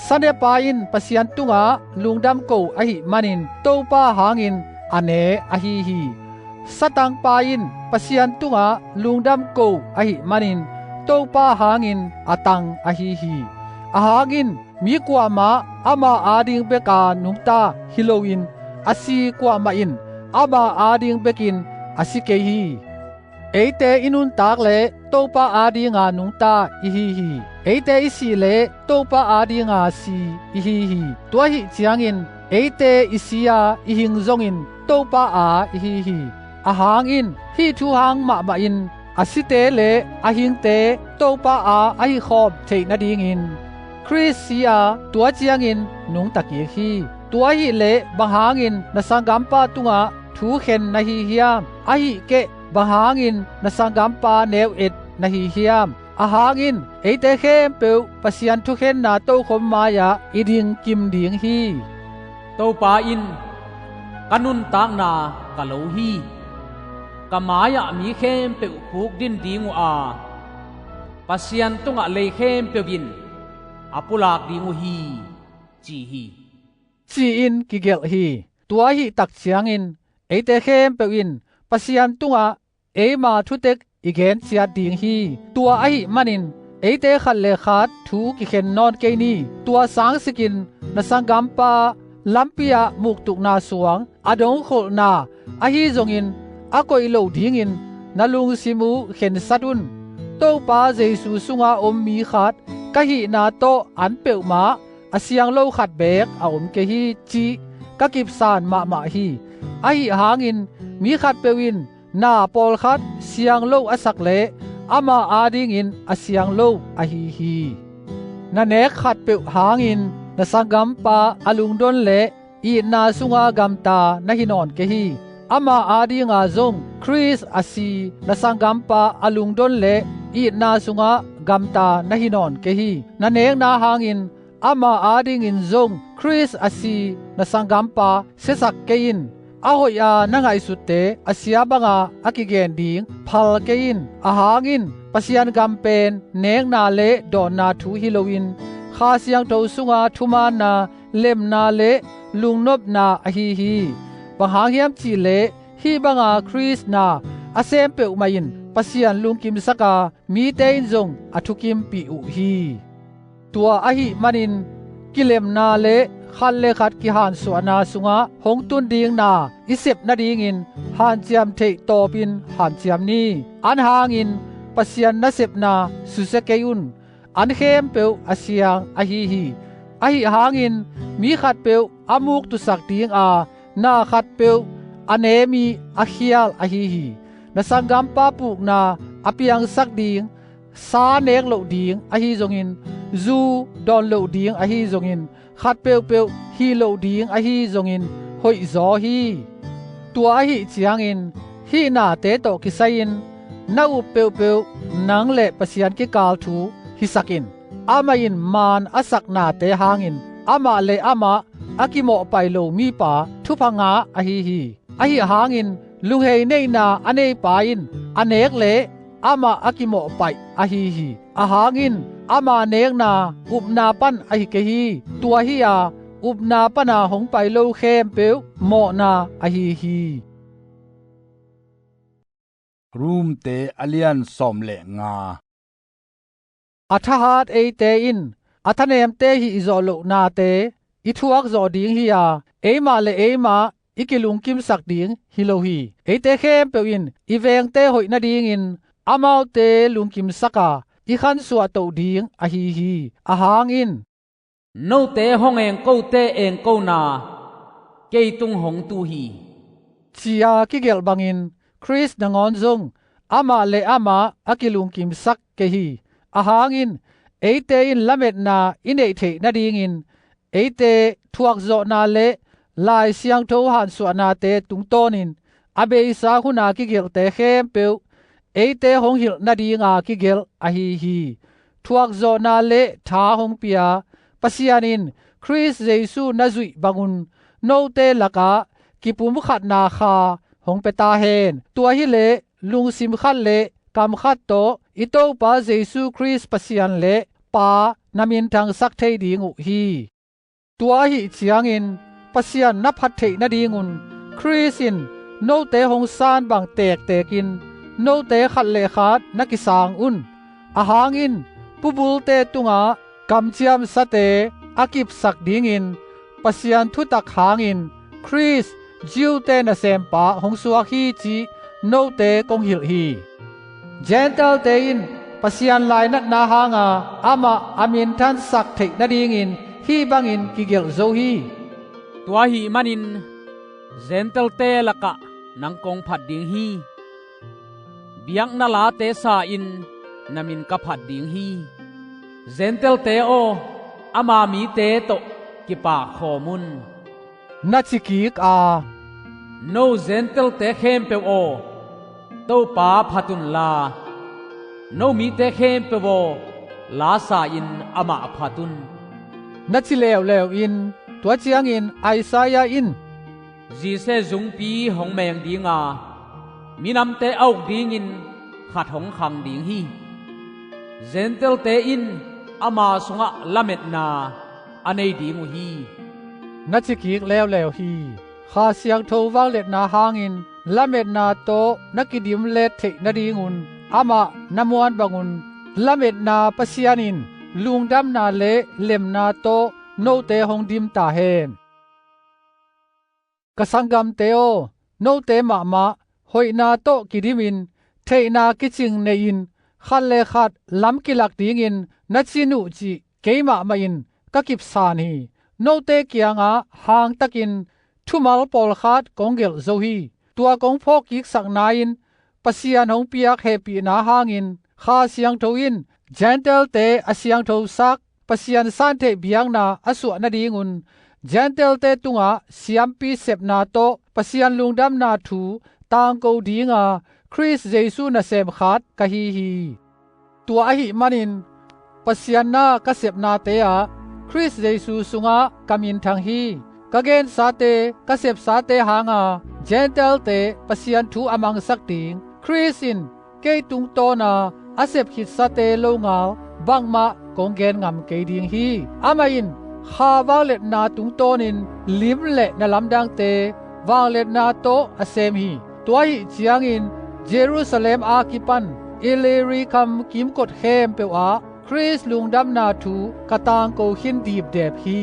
Sanepa in Pasian tungah lungdam ko ahih manin Topa hangin a ne ahi hi. Satangpa in Pasian tungah lungdam ko ahih manin Topa hangin a tang ahi hi. A hangin mi kuamah ama ading beka nungta hi loin a si kuamah in ama ading bekin a si kei hi. Eite i nuntak le Topa adinga nungta i hi hi. Eite i sih le Topa adinga si i hi hi. Tua ahih ciangin eite i si a i hing zongin Topa a i hi hi. A hangin hih thu hang mahmahin a site le a hingte Topa a ahi khawm theih nadingin Khrist si a tua ciangin nungta kik hi. Tua ahih leh bang hangin na sanggampa tungah thu khen na hi hiam? Ahih keh bang hangin na sanggampa neu et na hi hiam? A hangin eite khempeuh Pasian thukhenna tokhom mai-ah i ding kim ding hi. Topa in ka nuntakna ka lo hi. Ka mai-ah mi khempeuh khukdin ding uh a, Pasian tungah lei khempeuh in a pulak ding uh hi, ci hi, ci-in kigelh hi. Tua ahih tak ciangin eite khempeuh in Pasian tungah eima thutek i gen ciat ding hi. Tua ahih manin eite khat le khat thu kikhen nawn kei ni. Tua sangsikin na sanggampa lampi-ah muktukna suang a dongkholhna ahi zongin a koih loh dingin na lungsim uh khensat un. Topa Jesu sunga om mi khat ka hihna tawh an peuhmah a siang lo khat beek a om kei hi cih ka kipsan mahmah hi. Ahi hangin mi khatpeuh in na pawlkhat siang lo a sak leh ama adingin a siang lo ahi hi. Na nek khatpeuh hangin na sanggampa a lungdon leh itna sunga gamta na hi nawn kei hi. Ama adinga zong Khrist a si na sanggampa a lungdon leh itna sungah gamta na hi nawn kei hi. Na nekna hangin ama adingin zong Khrist a si na sanggampa siasak kei in. A hoih a na ngaihsutte a sia banga a kigen ding phal kei in. A hangin Pasian gam pen nekna le dawnna thu hi loin Kha Siangtho sunga thumaanna, lemna le lungnopna ahi hi. Bang hang hiam cihleh hih banga Khrist na a sem peuhmah in Pasian lungkimsak a mite in zong a thukimpih uh hi. Tua ahih manin kilemna le khat le khat kihansuahna sungah hong tun ding na i sep nadingin hanciam theih tawpin hanciam ni. An hangin Pasian nasepna susia kei un. An khempeuh a siang ahi hi. Ahi hangin mi khatpeuh a muktusak dinga na khatpeuh a nem ih a khial ahi hi. Na sanggampa pukna a piangsak ding sa nek loh ding ahi zongin, zu dawn loh ding ahi zongin, khat peuhpeuh hih loh ding ahi zongin hoihzaw hi. Tua ahih ciangin hih nate tawh kisai-in na up peuhpeuh nang le Pasian kikal thu hisak in. Amah in maan a sak nate hangin amah le amah a kimawhpaih lo mipa thupha ngah ahi hi. Ahi hangin lunghei neihna a neipa in a nek leh amah a kimawhpaih ahi hi. A hangin ama nekna upna pan ahi kei hi. Tua hi-a upna pana hong pai lo khempeuh mawhna ahi hi. Romte a lian sawm le nga. A thahat eite in a thanemte hih zawh loh nate i thuak zawh ding hi-a, eimah le eimah i kilungkimsak ding hi lo hi. Eite khempeuh in i vengte hoih nadingin amaute lungkimsak a, i khansuah toh ding ahi hi. A hangin, "Note hong engkote engkona kei tung hong tu hi," ci-a kigelh bangin Khrist nangawn zong amah le amah a kilungkimsak kei hi. A hangin eite in lametna i neih theih nadingin eite thuakzawhna le Lai Siangtho hansuahnate tungtawnin a beisa huna kigelhte khempeuh eite hong hilh nadinga kigelh ahi hi. Thuakzawhna le tha hong pia Pasian in Khrist Jesu na zuih bangun note lakah kipumkhatna kha hong pia ta hen. Tua hileh lungsim khat le kam khat tawh i Topa Jesu Khrist Pasian le Pa na minthangsak thei ding uh hi. Tua ahih ciangin Pasian na phat theih nadingun Khrist in note hong san bang tektekin note khat le khat na kisang un. Ahang in pubulte tungah kamciamsate a kipsak dingin Pasian thutak hangin Khrist Jew-te nasempa hong suak hi cih note kong hilh hi. Gentile-te in Pasian lainatna hanga amah a minthansak theih nadingin hih bangin kigelh zo hi. Tua ahih manin Gentile-te lakah nang kong phat ding hi. Biakna late sa-in na min ka phat ding hi. Gentile-te aw, ama mite tawh kipahkhawm un. Na ci kik a, no Gentile-te khempeuh aw, Topa phat unla, no mite khempeuh aw, la sa-in amah phat un. Na ci leuleu in, tua ciangin Isaiah in, Jesse zungpi hong meng dinga, minamte a uk dingin khat hong khang ding hi. Gentile-te in ama sungah lametna a nei ding uh hi. Na ci kik leuleu hi. Kha Siangtho vangliatna hangin lametna tawh na kidimlet theih nadingun amah na muan bangun lametna Pasian in lungdamna le lemna tawh note hong dim ta hen. Ka sanggamte aw, note mahmah hoihna tawh kidimin theihna kicing nei-in khat le khat lam kilak dingin na cin uh cih keimah mahin ka kipsan hi. Note kiangah hangtakin thumal pawlkhat kong gelh zo hi. Tua kong phawk kiksakna in Pasian hong piak hehpihna hangin Kha Siangtho in Gentile-te a siangthosak Pasian santheih biakna a suah nadingun Gentile-te tungah siampi sepna tawh Pasian lungdamna thu tangko dinga Khrist Jesu nasem khat ka hi hi. Tua ahih manin Pasian na ka sepnate ah Khrist Jesu sungah ka minthang hi. Ka gensate, ka sepsate hanga Gentile-te Pasian thu a mangsak ding Khrist in kei tungtawna a sep khitsate longal bangmah kong gen ngam kei ding hi. Amah in kha vangliatna tungtawnin lim le na lamdangte vangliatna tawh a sem hi. Tua ahih ciangin Jerusalem a kipan Illyricum kimkot khempeuh ah Khrist lungdamna thu ka tangko khin dipdep hi.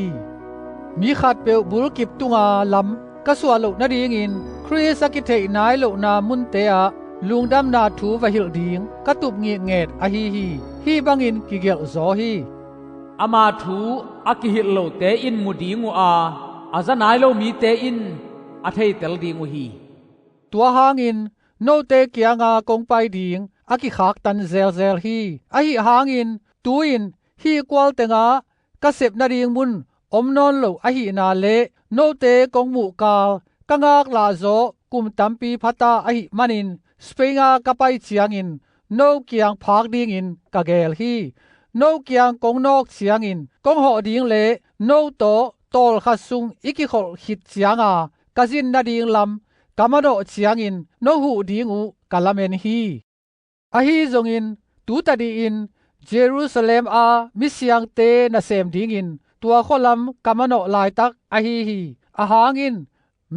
Mi khatpeuh bulkip tunga lam ka suah loh nadingin Khrist a kitheih nai lohna munte ah lungdamna thu va hilh ding ka tup ngitnget ahi hi. Hih bangin kigelh zaw hi. Ama thu a kihilh lote in mu ding uh a, a za nai lo mite in a theitel ding uh hi. Tua hangin note kianga kong pai ding a kikhaktan zelzel hi. Ahi hangin tu-in hih kual tengah ka sep nading mun om nawn lo ahihna le note kong muhkal ka ngaklah zawh kum tampi phata ahih manin Spain ah ka pai ciangin no kiang phak dingin ka geel hi. No kiang kong nawk ciangin kong hawh ding le no tawh tawlkhat sung i kikholh khit cianga ka zin nading lam ka manawh ciangin no huh ding uh ka lamen hi. Ahi zongin tutadih in Jerusalem a misiangte nasem dingin tua khualam ka manawh laitak ahi hi. Ahang in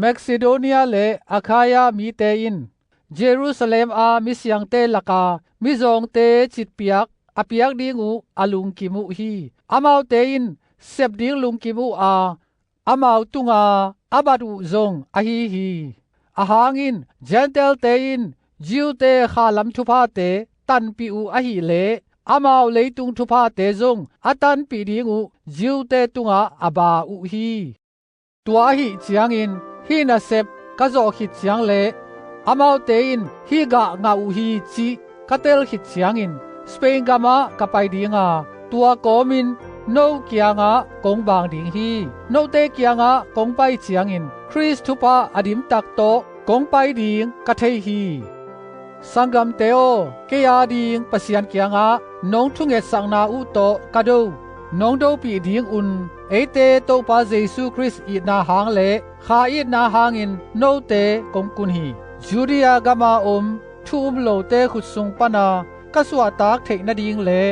Macedonia le Achaia mite in Jerusalem a misiangte laka mizawngte citpiak a piak ding uh a lungkim uh hi. Amaute in sep ding lungkim uh a, amau tunga a bat uh zong ahi hi. Ahang in Gentile-te in Jew-te khalam thuphate tanpih uh ahihleh amau leitung thuphate zong a tanpih ding uh Jew-te tungah a ba uh hi. Tua ahih ciangin hih nasep ka zawh khit ciang le amaute in hih gah ngah uh hi cih ka tel khit ciangin Spain gamah ka pai dinga, tua kawmin no kiangah kong bang ding hi. Note kiangah kong pai ciangin Khrist thupha a dimtak tawh kong pai ding ka thei hi. Sanggamte aw, kei ading Pasian kiangah nong thungetsakna uh tawh ka do, nong dopih dingun eite Topa Jesu Khrist itna hang le kha itna hangin note kong kun hi. Judea gama om thu um lote khut sung pana ka suahtak theih nading le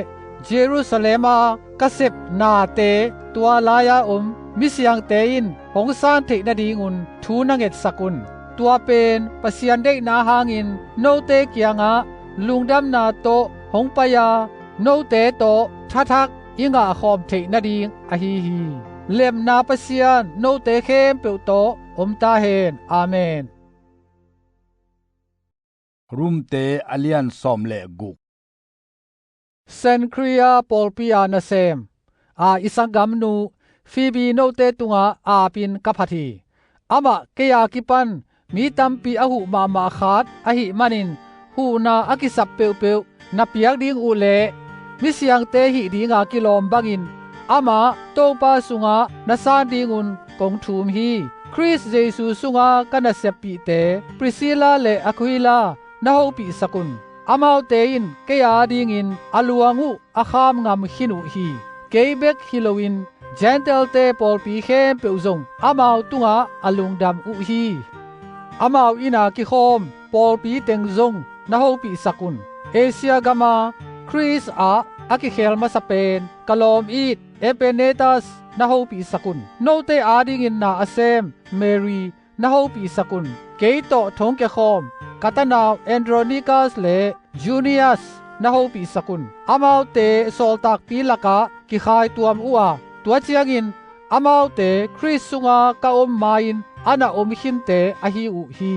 Jerusalem a ka sep nate, tua lai-a om misiangte in hong san theih nadingun thu na ngetsak un. Tua pen Pasian deihna hangin note kiangah lungdamna tawh hong pai-a note tawh thathak i ngahkhawm theih nading ahi hi. Lemna Pasian note khempeuh tawh om ta hen. Amen. Rumte a lian sawm le guk. Cenchrea pawlpi-a nasem a i sanggamnu Phoebe note tungah apin ka phat hi. Amah kei a kipan mi tampi a huh mahmah khat ahih manin huhna a kisap peuhpeuh na piak ding uh le misiangte hih dinga kilawm bangin amah Topa sungah na san dingun kong thum hi. Khrist Jesu sunga ka naseppihte Priscilla le Aquila na hopihsak un. Amaute in kei a dingin a luang uh a kham ngam khin uh hi. Kei bek hi loin Gentile-te pawlpi khempeuh zong amau tungah a lungdam uh hi. Amau inn a kikhawm pawlpi teng zong na hopihsak un. Asia gama Khrist ah a kikhel masa pen ka lawm it Epenetas na hopihsak un. Note adingin na a sem Mary na hopihsak un. Kei tawh thongkia khawm ka tanau Andronikas le Junias na hopihsak un. Amaute sawltakpi lakah kikhaituam uh a, tua ciangin amaute Khrist sunga ka om ma-in a na om khinte ahi uh hi.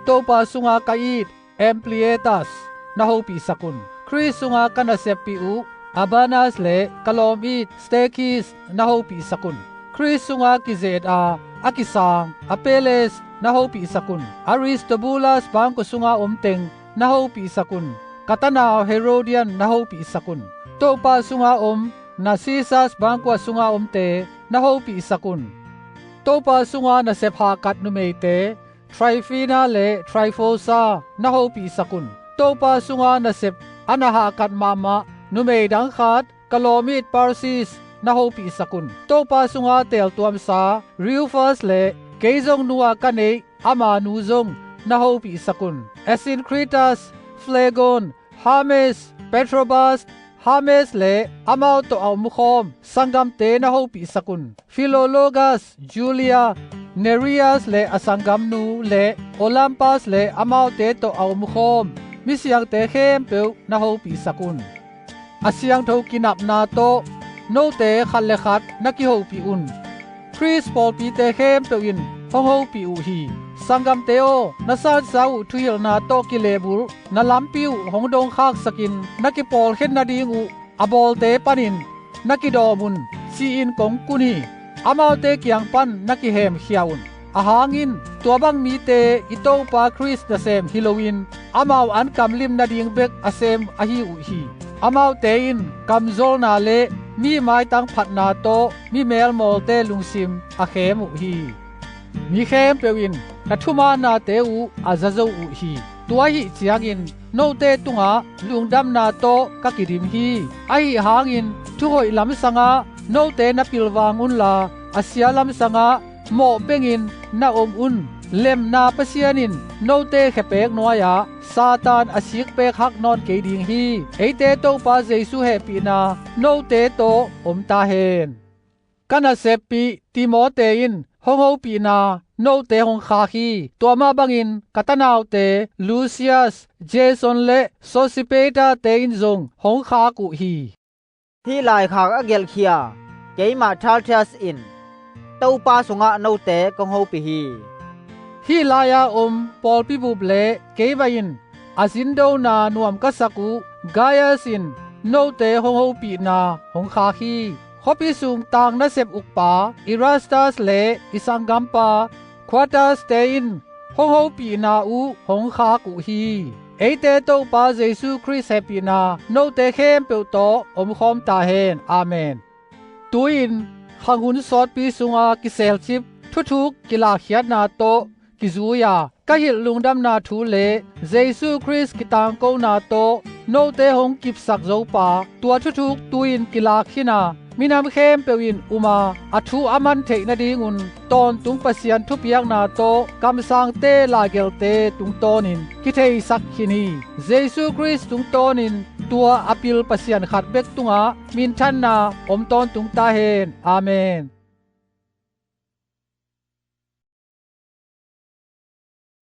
Topa sunga ka it Ampliatas na hopihsak un. Khrist sunga ka naseppih uh Urbanas le ka lawm it Stakhis na hopihsak un. Khrist sunga kizet a a kisang Apelles na hopihsak un. Aristobulas bangkua sunga om teng na hopihsak un. Ka tanau Herodian na hopihsak un. Topa sunga om Narcissus bangkua sunga omte na hopihsak un. Topa sunga nasep hahkat numeite Tryphena le Tryphosa na hopihsak un. Topa sunga nasep a na hahkat mahmah numei dang khat ka lawm it Persis na hopihsak un. Topa sunga teeltuamsa Rufus le kei zong nu-a ka neih ama nu zong na hopihsak un. Asyncritus, Phlegon, Hermes, Patrobas, Hermes le amau tawh a omkhawm sanggamte na hopihsak un. Philologas, Julia, Nereas le a sanggamnu le Olympas le amaute tawh a omkhawm misiangte khempeuh na hopihsak un. A siangtho kinapna tawh note khat le khat na kihopih un. Khrist pawlpite khempeuh in hong hopih uh hi. Sanggamte aw, na sansa uh thuhilhna tawh kilehbulh na lampi uh hong dongkhaksakin na kipawlkhen nading uh a bawlte panin na kidawm un, ci-in kong kun hi. Amaute kiang pan na kihemkhia un. Ahang in tua bang mite i Topa Khrist nasem hi loin amau an kamlim nading bek a sem ahi uh hi. Amaute in kamzolna le mi maitang phatna tawh mi melmawlte lungsim a khem uh hi. Mi khempeuh in ka thumaannate uh a za zo uh hi. Tua ahih ciangin note tungah lungdamna tawh ka kidim hi. Ahi hangin thuhoih lamsangah note na pilvang unla a sia lamsangah mawh bengin na om un. Lemna Pasian in note khepek nuai-ah Satan a sikpek hak nawn kei ding hi. Eite Topa Jesu hehpihna note tawh om ta hen. Ka naseppih Timote in hong hopihna note hong khak hi. Tua mah bangin ka tanaute Lucius, Jason le Sosipater-te in zong hong khak uh hi. Hih laikhak a gelhkhia keimah Tertius in Topa sungah note kong hopih hi. Hih lai-a om pawlpi bup le keimah in a zindona nuam ka sak uh Gaius in note hong hopihna hong khak hi. Khuapi sung tang nasep ukpa Erastus le i sanggampa Quartus-te in hong hopihna uh hong khak uh hi. Eite Topa Jesu Khrist hehpihna note khempeuh tawh omkhawm ta hen. Amen. Tu-in khanghun sawtpi sunga kiselcip thuthuk kilakkhiatna tawh kizui-a ka hilh lungdamna thu le Jesu Khrist kitangkona tawh note hong kipsak zopa, tua thuthuk tu-in kilak khin a minam khempeuh in um a, a thu a man theih nadingun tawntung Pasian thupiakna tawh kamsangte laigelhte tungtawnin kitheisak khin hi. Jesu Khrist tungtawnin tua a pil Pasian khat bek tungah minthanna om tawntung ta hen. Amen.